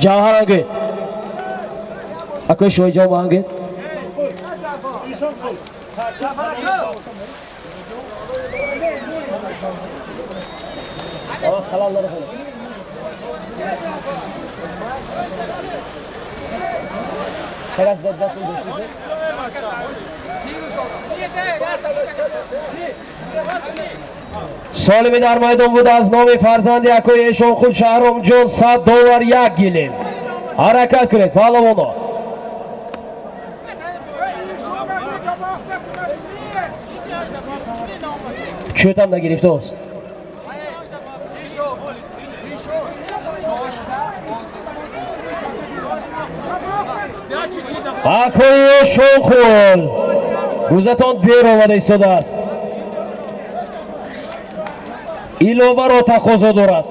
Ҷавҳар ангед, акои шоҳи ҷавоб ангед. Солими дар майдон буд аз номи фарзанди акои Эшонқул Шаҳромҷон $100, як гилем. Ҳаракат кунед, паҳлавоно. Чӯтам нагирифтааст. Акои Эшонқул, рӯзатон дер омада истодааст. Иловаро тақозо дорад.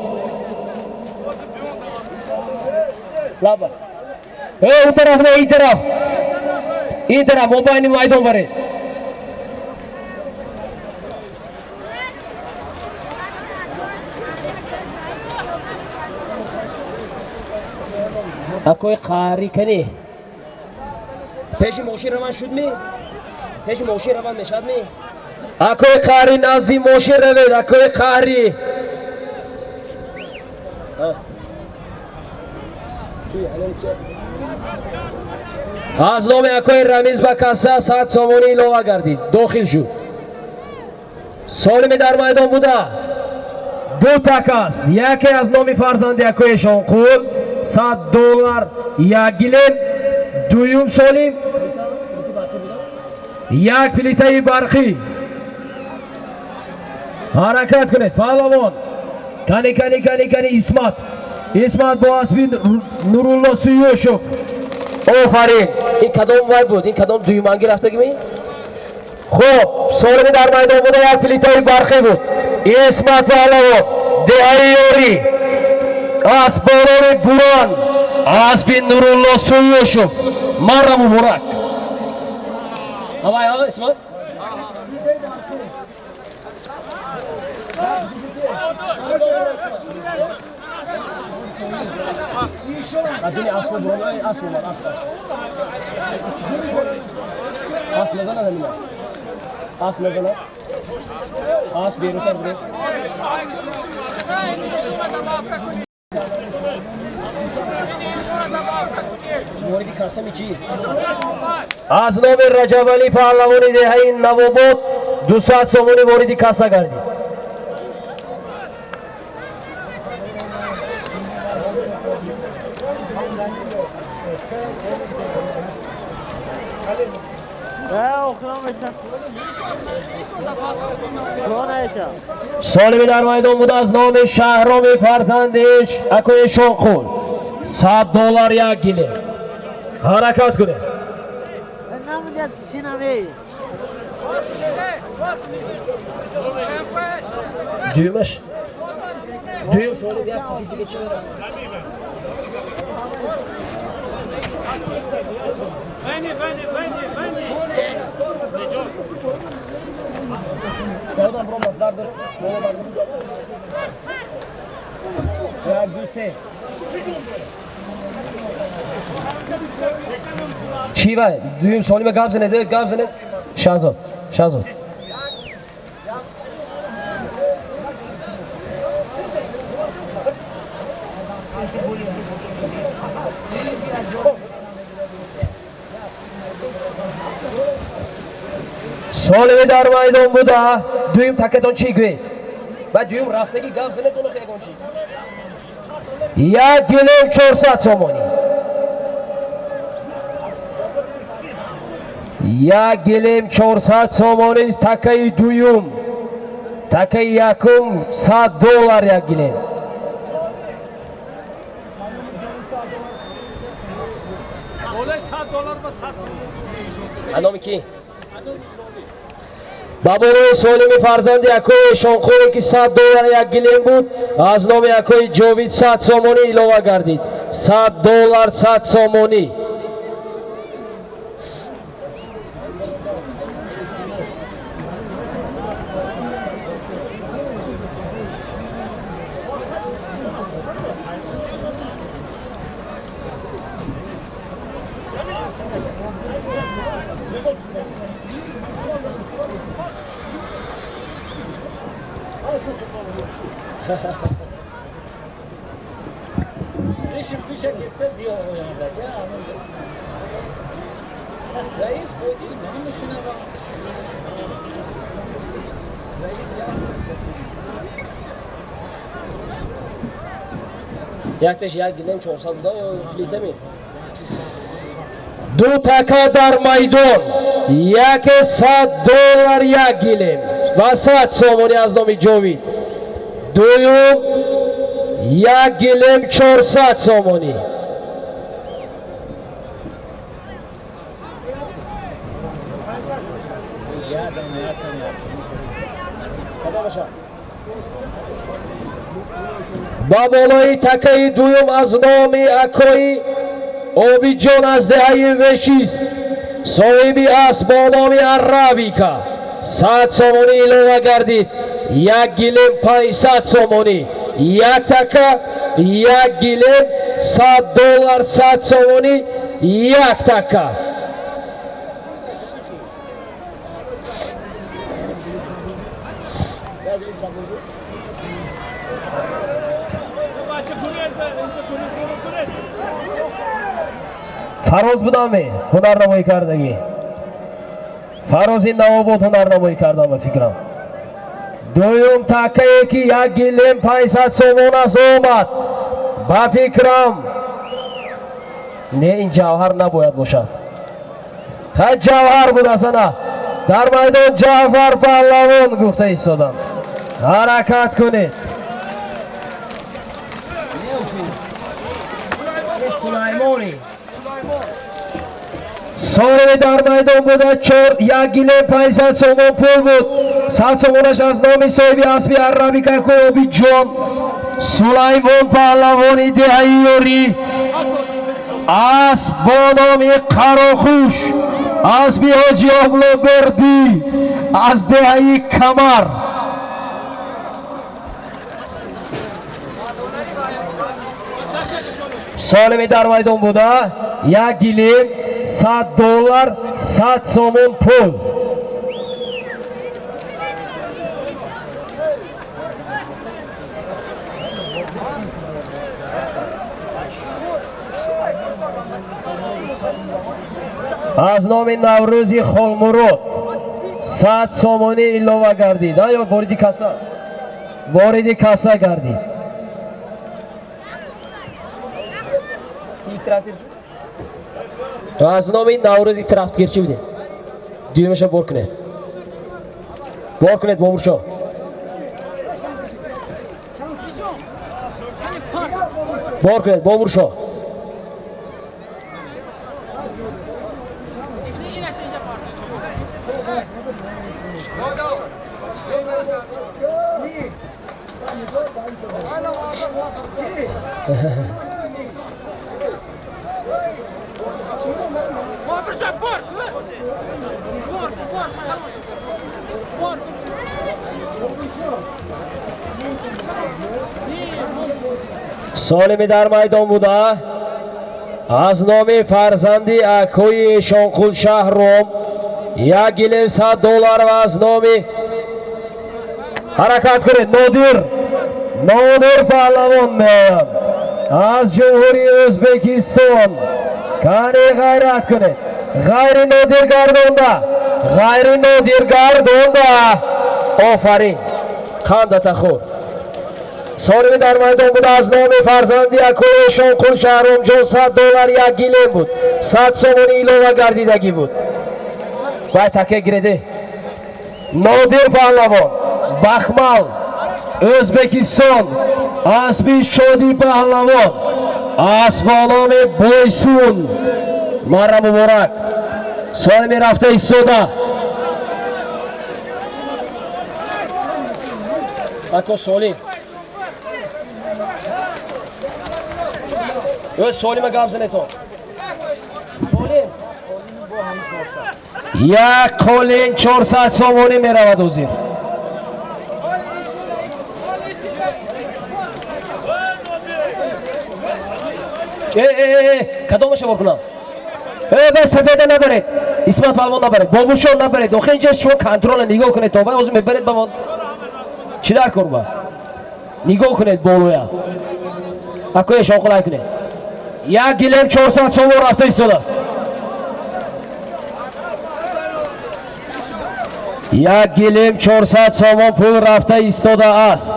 Лаба. Ӯ тараф не, ин тараф. Ин тараф, мобайни майдон баред. Акои қарӣ кани. Пеши мошин раван шуд ми? Пеши мошин раван мешад ми? Акои қарӣ, назди мошин равед, акои қарӣ. Аз номи акои Рамиз ба касса 100 сомонӣ илова гардид, дохил шуд. Солими дар майдон буда ду так аст. Яке аз номи фарзанди акои Шонқул $100, як гилем. Дуюм солим як плитаи барқӣ. Ҳаракат кунед, паҳлавон. Кани, кани, кани, кани, Исмат. Исмат бо аспи Нурулло Суюшов. Офарин. Ин кадом вай буд? Ин кадом дуюманги рафтагӣ ми? Хуб, солими дар майдон буда як плитаи барқӣ буд. Исмат Паҳлавон, деҳаи Ёрӣ. Асп бо номи Бурон, аспи Нурулло Суюшов. Марра муборак. Ҳавай, ҳа, Исмат? Адуни асло бурон, асло ман, асло. Асп мезанад ҳамина. Асп мезанад. Асп берунтар буред. Вориди кассами чӣ? Аз номи Раҷабалӣ паҳлавони деҳаи Навобод 200 сомонӣ вориди касса гардид. Солими дар майдон буда аз номи Шаҳроми фарзандиш акои Шонқул $100 як гиле. Ҳаракат кунед. Дуюмаш? Дуюм солим як дига чӣ мерад? Одам бромас дар боло дар. Як, ду, се. Чӣ вай? Дуюм солима гап занед, гап занед. Шаҳзод, Шаҳзод. Солими дар майдон буда. Дуюм такатон чӣ гӯед? Ба дуюм рафтагӣ гап занед, оно ягон чиз. Як гилем 400 сомонӣ. Як гилем 400 сомонӣ такаи дуюм. Такаи якум $100 як гилем. Номи ки? Ба болои солими фарзанди акои Шонқуле ки $100 як гилем буд, аз номи акои Ҷовид 100 сомонӣ илова гардид. $100 100 сомонӣ. Якташ як гилем 400 буда ё плита ми? Ду така дар майдон, яке $100 як гилем ва 100 сомонӣ аз номи Ҷовид. Дуюм як гилем 400 сомонӣ. Ба болои такаи дуюм аз номи акои Обиҷон аз деҳаи Вешист соҳиби асп бо номи Арабика 100 сомонӣ илова гардид. Як гилем 500 сомонӣ. Як така, як гилем $100 100 сомонӣ, як така. Фароз будаме ҳунарнамоӣ кардагӣ. Фарози Навобод ҳунарнамоӣ кардам ба фикрам. Дуюм такае ки як гилем 500 сомон аст омад. Ба фикрам не, ин ҷавҳар набояд бошад. Ха, ҷавҳар буд асана. Дар майдон Ҷаъфар паҳлавон гуфта истодам. Ҳаракат кунед. Соли. Соли дар майдон буда 4 гилем 500 сомон пул буд. 100 сомонаш аз номи соҳиби аспи арабика Обидҷон Сулаймон паҳлавони деҳаи Ёрӣ. Асп бо номи Қарохуш, аспи Ҳоҷи Облобердӣ аз деҳаи Камар. Солими дар майдон буда 1 гилем 100 доллар 100 сомон пул. Аз номи Наврӯзи Холмурод 100 сомонӣ илова гардид. Ё вориди касса? Вориди касса гардид. Аз номи Наврӯзи Трафтгирчӣ будем. Дуюмаша бор кунед. Бор кунед, Бобуршо. Бор кунед, Бобуршо. Солими дар майдон буда аз номи фарзанди акои Эшонқул Шаҳром 1 гилем 100 доллар ва аз номи ҳаракат кунед Нодир, Нодир паҳлавон меояд аз Ҷумҳурии Ӯзбекистон. Кани ғайрат кунед, ғайри нодир гардонда, ғайри нодир гардонда. Офарин, қандата хӯр. Солими дар майдон буда аз номи фарзанди акои Эшонқул Шаҳромҷон 100 доллар 1 гилем буд, 100 сомонӣ илова гардидагӣ буд. Вай таке гиреде. Нодир паҳлавон, Бахмал, Ӯзбекистон, аспи Шоди паҳлавон, асп бо номи Бойсун. Марра муборак. Солими рафта истода. Ако Солим. Өз Солима гап занетон. Солим. Як қолин 400 сомонӣ меравад ҳозир. Кадомаша бор кунам? Бас сафеда набаред, Исмат палвон набаред, Бобуршон набаред. Охир инҷа шумо контрола нигоҳ кунед, то вай ҳозир мебаред ба мо. Чӣ дар кор ба? Нигоҳ кунед болоя. Акои Эшонқулай кунед. 1 гилем 400 сомон рафта истодааст. 1 гилем 400 сомон пул рафта истодааст.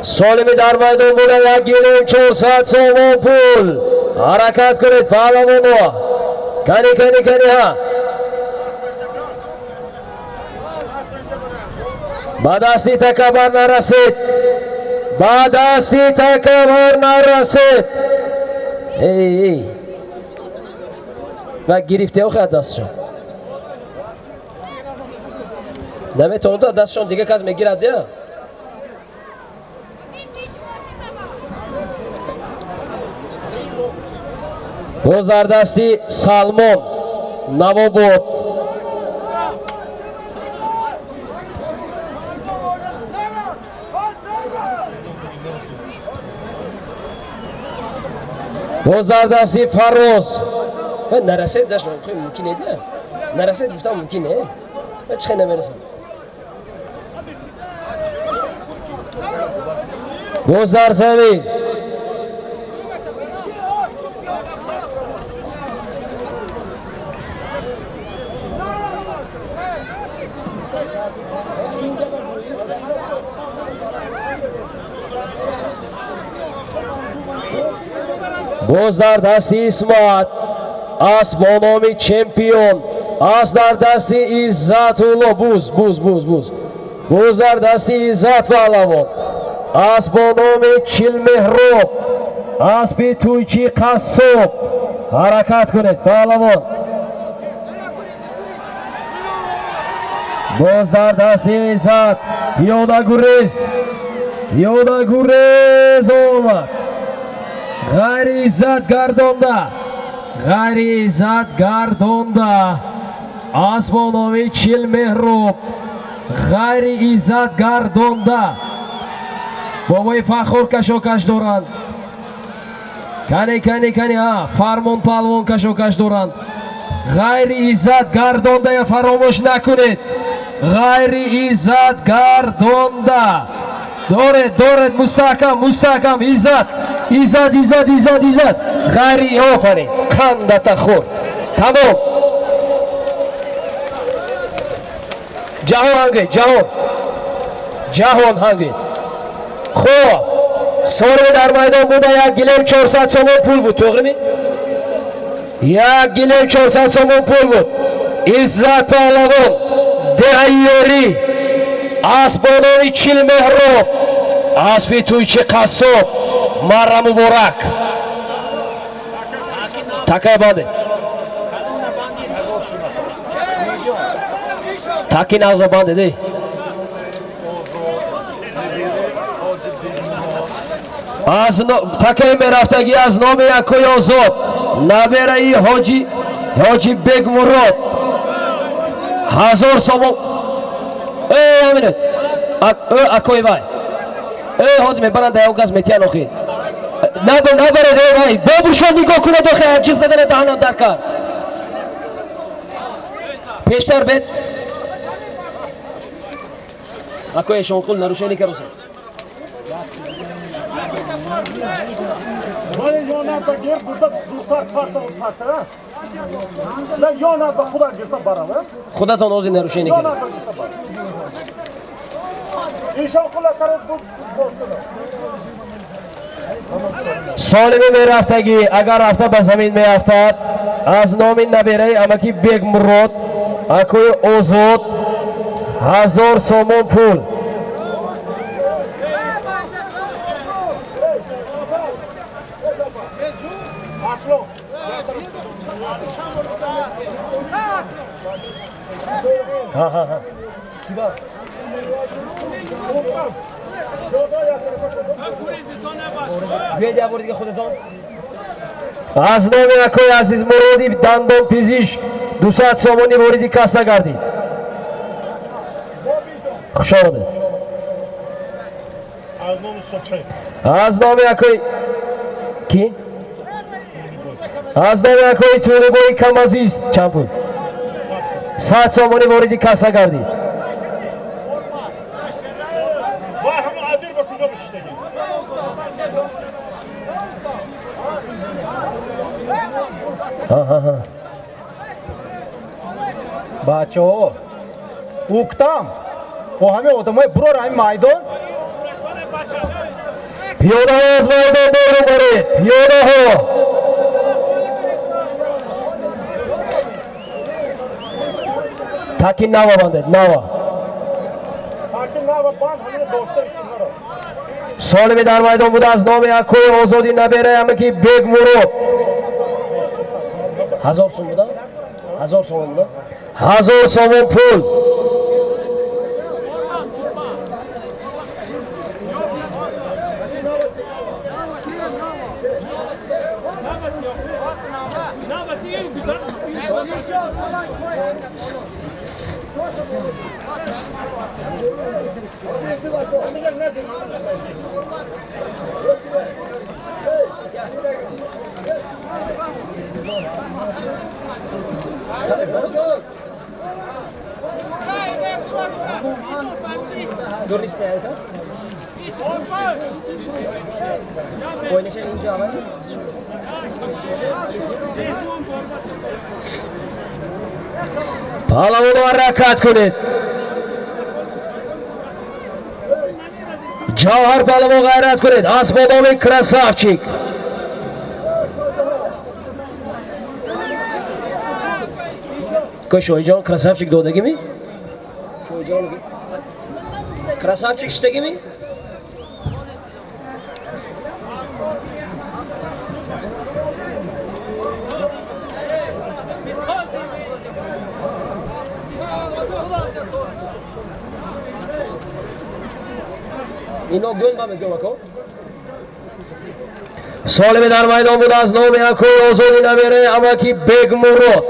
Солими дар майдон буда 1 гилем 400 сомон пул. Ҳаракат кунед паҳлавонҳо. Кани, кани, кани ҳа. Ба дасти такабар нарасед. Ба дасти такабар нарасед. Эй, эй. Ва гирифте охи аз дастшон. Наметавонад аз дастшон дига кас мегирад я? Боз дар дасти Салмон Навобод. Боз дар дасти Фарроз. Нарасед дашт мумкин не? Нарасед гуфтам мумкин не? Чӣ намерасад? Боз дар замин. Боз дар дасти Исмат асп бо номи Чемпион, асп дар дасти Иззатулло. Буз, буз, буз, буз, буз дар дасти Иззат паҳлавон. Асп бо номи Чилмеҳроб, аспи тӯйчи қассоб. Ҳаракат кунед, паҳлавон. Боз дар дасти Иззат пиёдагурез, пиёдагурез омад. Ғайри иззат гардонда, ғайри иззат гардонда. Асп бо номи Чилмеҳроб ғайри иззат гардонда. Бобои Фахор кашокаш доранд. Кане, кане, кане, а Фармон паҳлавон кашокаш доранд. Ғайри иззат гардонда, я фаромӯш накунед, ғайри иззат гардонда. Доред, доред, мустаҳкам, мустаҳкам. Иззат, иззат, иззат, иззат, иззат, ғайри. Офарин, қандата хӯрд. Тамом. Ҷаҳон ҳангед, ҷаҳон, ҷаҳон ҳангед. Хуб, соли дар майдон буда як гилем 400 сомон пул буд, тоғрими? Як гилем 400 сомон пул буд. Иззат паҳлавон, деҳаи Ёрӣ, асп бо номи Чилмеҳроб, аспи тӯйчи қассоб. Марра муборак. Такай банде, таки нағза банде де. Аз такаи мерафтагӣ аз номи акои Озод, набераи ҳоҷи Бегмурод, 1000 сомон. Э, аминет акои вай, э, ҳозир мебаранд, як газ метиҳан охир. Набаред, э, вай бобуршон нигоҳ кунад охир, ҷиғ задана даҳанам дар кар. Пештар бед, акои Эшонқул, нарушение кароса. Вале ёнат ба гир бурда духтар парта парта. На ёнат ба худам гирта барам. Худатон ҳозир нарушение кардед. Ёнат ба гирта барам. Ишонқула тараф буд боз. Солими мерафтагӣ, агар рафта ба замин меафтад, аз номи набераи амаки Бегмурод, акои Озод, 1000 сомон пул. Ҳа. Биёед як бори дига худатон. Аз номи акои Азиз Муроди дандонпизиш 200 сомонӣ вориди касса гардид. Хуш омадед. Аз номи Субҳи. Аз номи акои ки? Аз номи акои Тӯрибои Камазиз чанд пул? 100 сомонӣ вориди касса гардид. Вай ҳамон адир ба куҷо бишиштагӣ? Ҳа. Бачаҳо, уктам бо ҳамин одамои бурор ҳамин майдон. Пиёдаҳо аз майдон берун баред, пиёдаҳо. Таки нава бандед, нава. Таки нава банд, ҳамин дошта ишинро. Солими дар майдон буда аз номи акои Озоди, набераи амаки Бегмурод, 1000 сом буда, 1000 сомон буда, 1000 сомон пул. Паҳлавоно, ҳаракат кунед. Ҷавҳар паҳлавон, ғайрат кунед. Асп бо номи Красавчик. Акои Шоҳиҷон красавчик додагими? Шоҳиҷон красавчик шидагими? Ино гӯн ба мегӯм ако. Солими дар майдон буд аз номи акои Озоди набераи амаки Бегмурод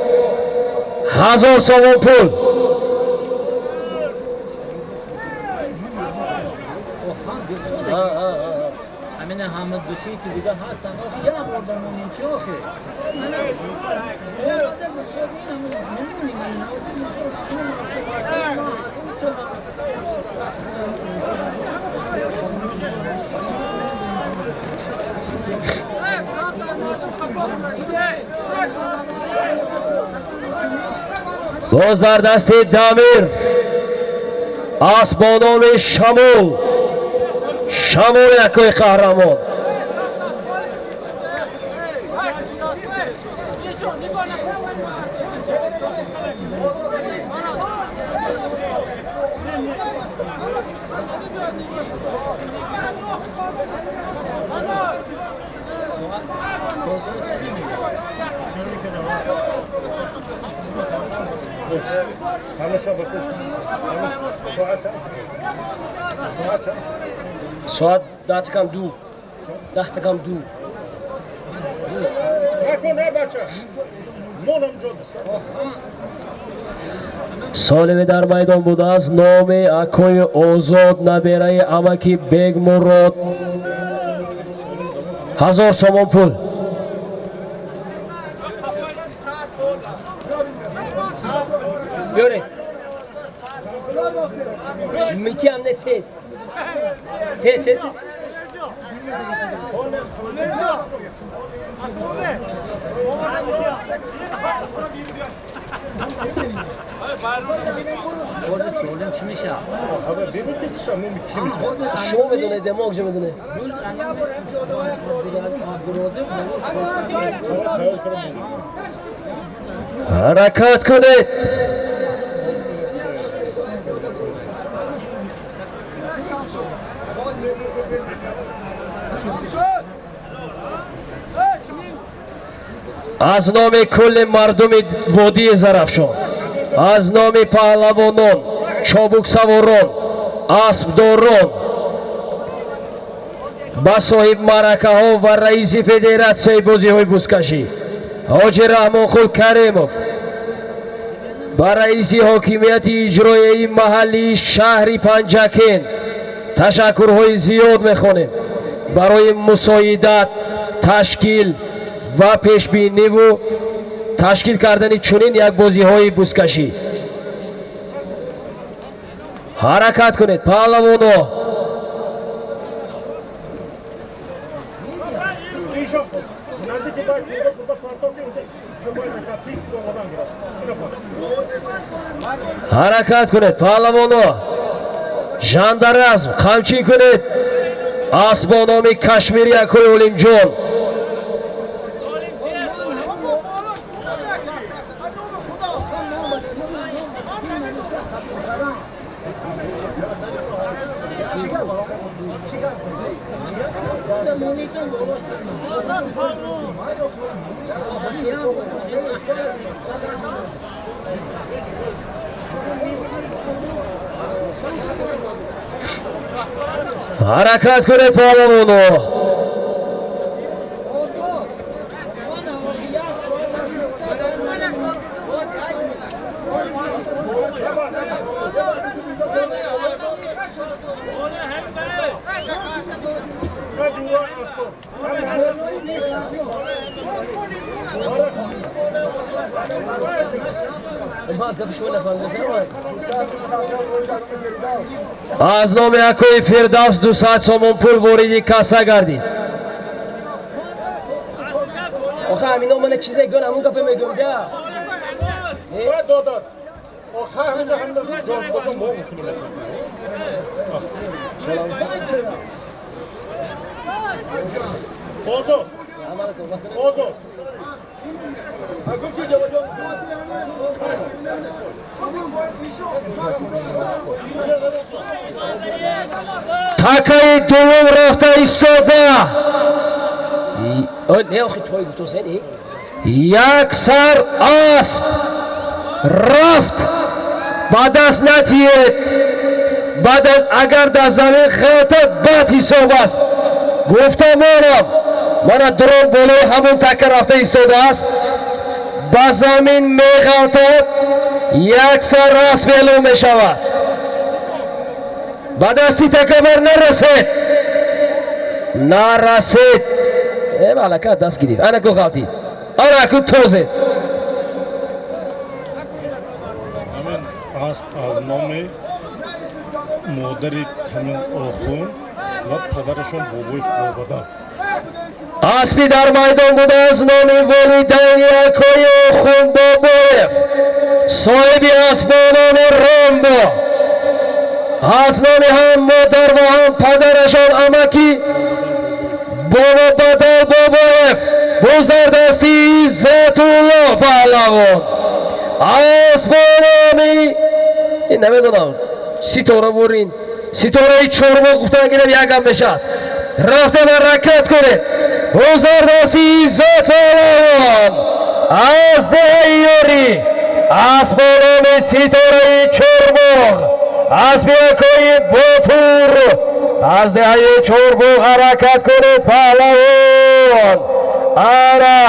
1000 сомон пул. Ҳамина ҳама дусити дига ҳастанд. Охи як бор монем чи охи? Боз дар дасти Дамир асп бо номи Шамол. Шамол якои қаҳрамон. Соат 1:50. 1:50. Солими дар майдон буд аз номи акои Озод набераи амаки Бегмурод 1000 сомон пул. Биёред. Митиам не те. Те те. Шо медоне, демог же медоне. Ҳаракат кунед. Аз номи кулли мардуми водии Зарафшон, аз номи паҳлавонон, чобуксаворон, аспдорон, ба соҳибмаъракаҳо ва раиси федератсияи бозиҳои бузкашӣ ҳоҷи Раҳмонқул Каримов, ба раиси ҳокимияти иҷроияи маҳаллии шаҳри Панҷакент ташаккурҳои зиёд мехонем барои мусоидат, ташкил ва пешбиниву ташкил кардани чунин як бозиҳои бузкашӣ. Ҳаракат кунед паҳлавоно. Ҳаракат кунед паҳлавоно. Жандаразм қамчин кунед. Асп бо номи Кашмири акои Олимҷон. Ҳаракат кунед паҳлавоно. Аз номи акои Фирдавс 200 сомон пул вориди касса гардид. Охе ҳамино мана чизе гӯн ҳамун гапе мегӯм да. Такаи дуввум рафта истода. Не охи той гуфтосен. Як сар асп рафт, ба даст натиед. Баъд агар дар замин хелтад, бад ҳисоб аст. Гуфта монам, мана дрон болои ҳамон така рафта истодааст. Ба замин меғалтад, як сар асп эълон мешавад. Ба дасти такабар нарасед. Нарасед. Алака даст гирифт. Ана ку ғалтид. Ана ку тозед. Ҳамин асп аз номи модари ҳамин охун ва падарашон бобои бобадан. Аспи дар майдон буда аз номи волидайни акои Охун Бобоев, соҳиби асп бо номи Ромбо, аз номи ҳам модар ва ҳам падарашон амаки Бобобадал Бобоев, боз дар дасти Иззатулло Паҳлавон асп бо номи ин намедонам, Ситора бурин, Ситораи Чорбоғ гуфтан гирам, якам мешавад. Рафта ҳаракат кунед. Боз дар дасти Иззат Паҳлавон аз деҳаи Ёрӣ асп бо номи Ситораи Чорбоғ, аспи акои Ботур аз деҳаи Чорбоғ. Ҳаракат кунед, паҳлавон. Ана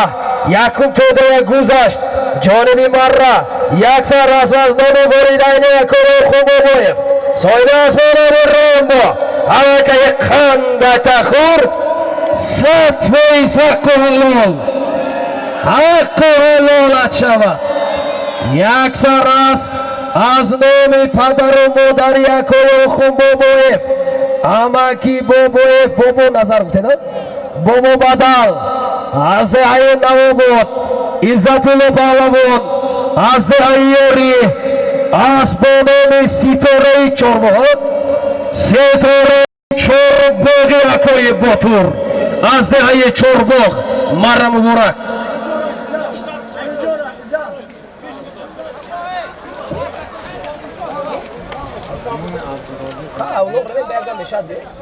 якум тӯдая гузашт ҷониби Марра. Як сар асп аз номи волидайни акои Охун Бобоев, соҳиби асп бо номи Ромбо, ҳалакаи қандатахӯр, 100% ҳаққу ҳалол, ҳаққу ҳалолат шавад. Як сар асп аз номи падару модари акои Охун Бобоев, амаки Бобоев, Бобо Назар гуфтед, Бобо Бадал аз деҳаи Навобод, Иззатулло Паҳлавон аз деҳаи Ёрӣ, асп бо номи Ситораи Чорбоғ, Ситораи Чорбоғи акои Ботур аз деҳаи Чорбоғ. Марра муборак.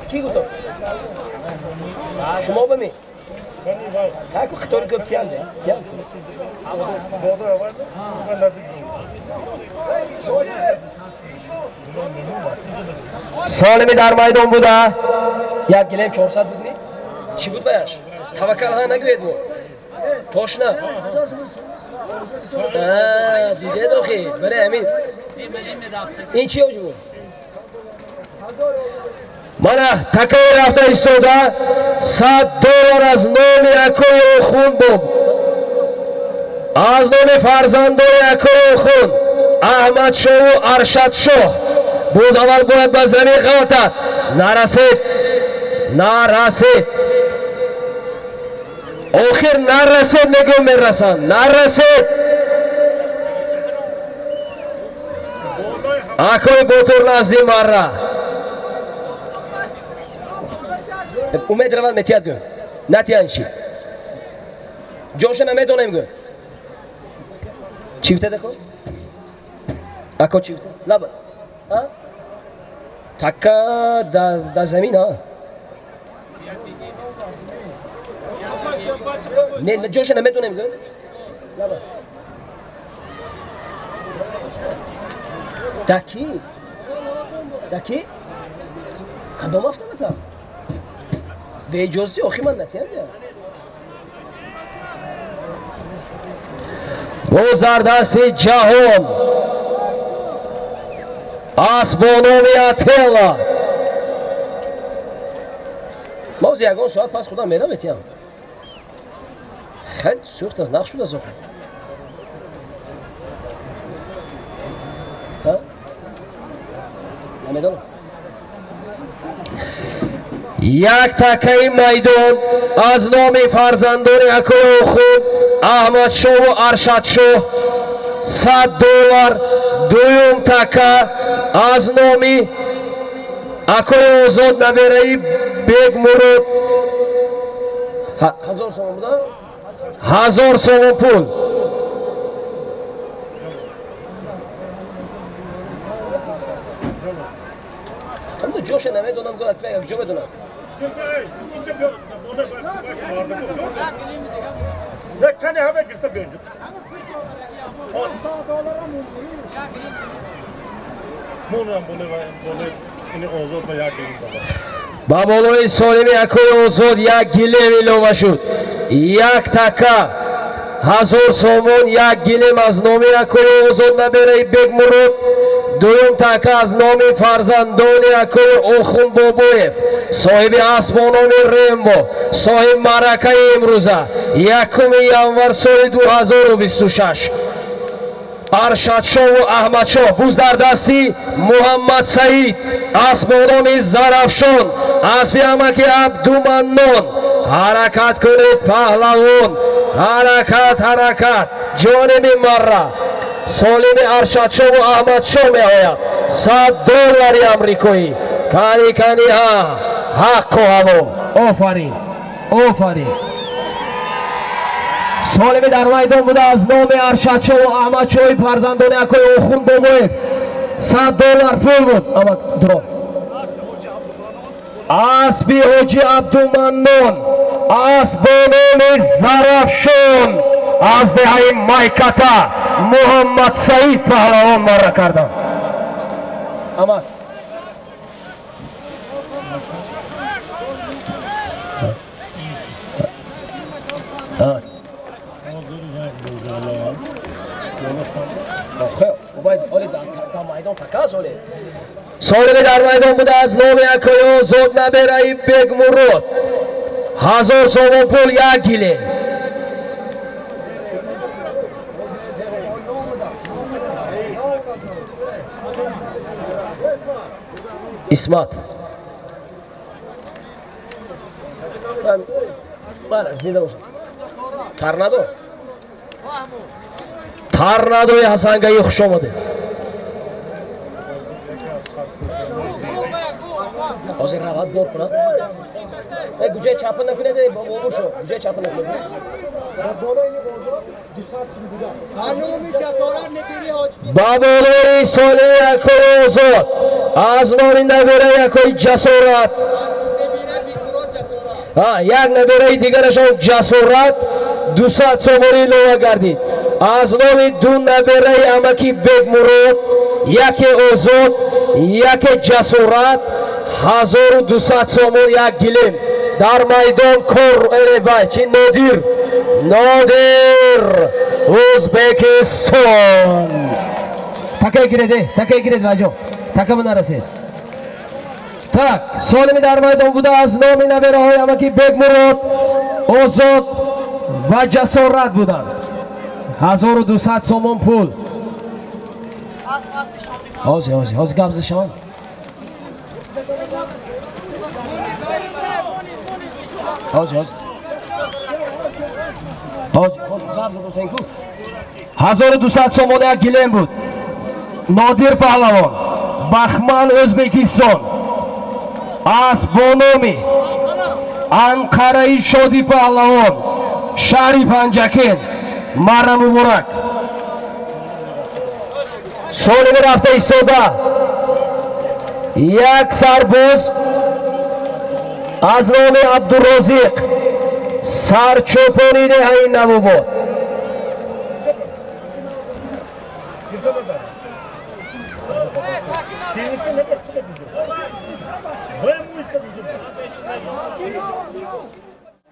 Ки гуфтам? Шумо бами? Таку хитори гап тиянде. Тиян. Солими дар майдон буда. Як гилем 400 буд ми? Чӣ буд баяш? Таваккал ҳа нагӯед мо. Тошна. Дидед охи. Баре ҳамин. Ин чӣ оҷ буд? Мана такаи рафта истода, 100 доллар аз номи акои Охун боб, аз номи фарзандони акои Охун Аҳмадшоҳу Аршадшоҳ. Боз аввал бояд ба замин ғалтад. Нарасед, нарасед, охир нарасед. Мегӯм, мерасанд. Нарасед. Акои Ботур назди Марра. Умед равад, метиҳад, гӯ. Натиҳанд чӣ? Ҷоша намедонем, гӯ. Чӣ гуфтед, ако? Ако, чӣ гуфтед? Лаба така да замин, а не, ҷоша намедонем, гӯ. Лаба даки даки кадом автомата беиҷозати охи ман натиҳам. Боз дар дасти Ҷаҳон асп бо номи Ателла. Ма ози ягон соат пас худам мерам, метиҳам. Хеле сӯхт аз нақш шуда зохир. Намедонам. Як такаи майдон аз номи фарзандони акои Охун Аҳмадшоҳу Аршадшоҳ, 100 доллар. Дуюм така аз номи акои Озод, набераи Бегмурод, 1000 сомон буда. 1000 сомон пул. Ҳамду ҷоша намедонам, як ҷо медонам. Ба болои солими акои Озод як гилем илова шуд. Як така 1000 сомон, як гилем аз номи акои Озод набераи Бекмурод, дуюм така аз номи фарзандони акои Охунбобоев, соҳиби асб бо номи Рембо, соҳиби маъракаи имрӯза 1 январ соли 2026. Аршадшоҳу Аҳмадшоҳ буз дар дасти Муҳаммад Саид, асб бо номи Зарафшон, аспи амаки Абдуманнон. Ҳаракат кунед паҳлавон, ҳаракат, ҳаракат, ҷониби марра. Солими Аршадшоҳу Аҳмадшоҳ меояд. 100 доллари амрикоӣ. Кани кани ҳа, ҳаққу ҳаво. Офарин, офарин. Солими дар майдон буда аз номи Аршадшоҳу Аҳмадшоҳи фарзандони акои Охун Бобоев 100 доллар пул буд. Амак дуро. Аспи ҳоҷи Абдуманнон, асп бо номи Зарафшон аз деҳаи Майката Муҳаммад Саид паҳлавон марра карданд. Амак. Солими дар майдон буда аз номи акои Озод набераи Бекмурод 1000 сомон пул, як гилем. Исмат. Зинда бошад. Торнадо. Торнадои Ҳасангаӣ, хуш омадед. Ҳозир равад бор кунад. Гуҷаи чапа накунед, бобушо, гуҷаи чапа накунед. Ба болои солими акои Озод аз номи набераи акои Ҷасорат, як набераи дигарашон Ҷасорат 200 сомонӣ илова гардид. Аз номи ду набераи амаки Бекмурод, яке Озод, яке Ҷасорат, 1200 сомон, як гилем. Дар майдон кор чи Нодир, Нодир Ӯзбекистон. Така гиред, така гиред ваҷо, така нарасед. Так, солими дар майдон буда аз номи набераҳои амаки Бекмурод, Озод ва Ҷасорат буданд. 1200 сомон пул. Ҳозир, ҳозир, ҳозир гап зашавам. Ҳозир, ҳозир. Ҳозир, ҳозир гап задосен ку. 1200 сомон як гилем буд. Нодир паҳлавон, Бахман, Ӯзбекистон. Асб бо номи Анқараи Шоди паҳлавон, шаҳри Панҷакент. Марра муборак. Солими рафта истода як сарбоз аз номи Абдурозиқ, сарчӯпони деҳаи Навобод.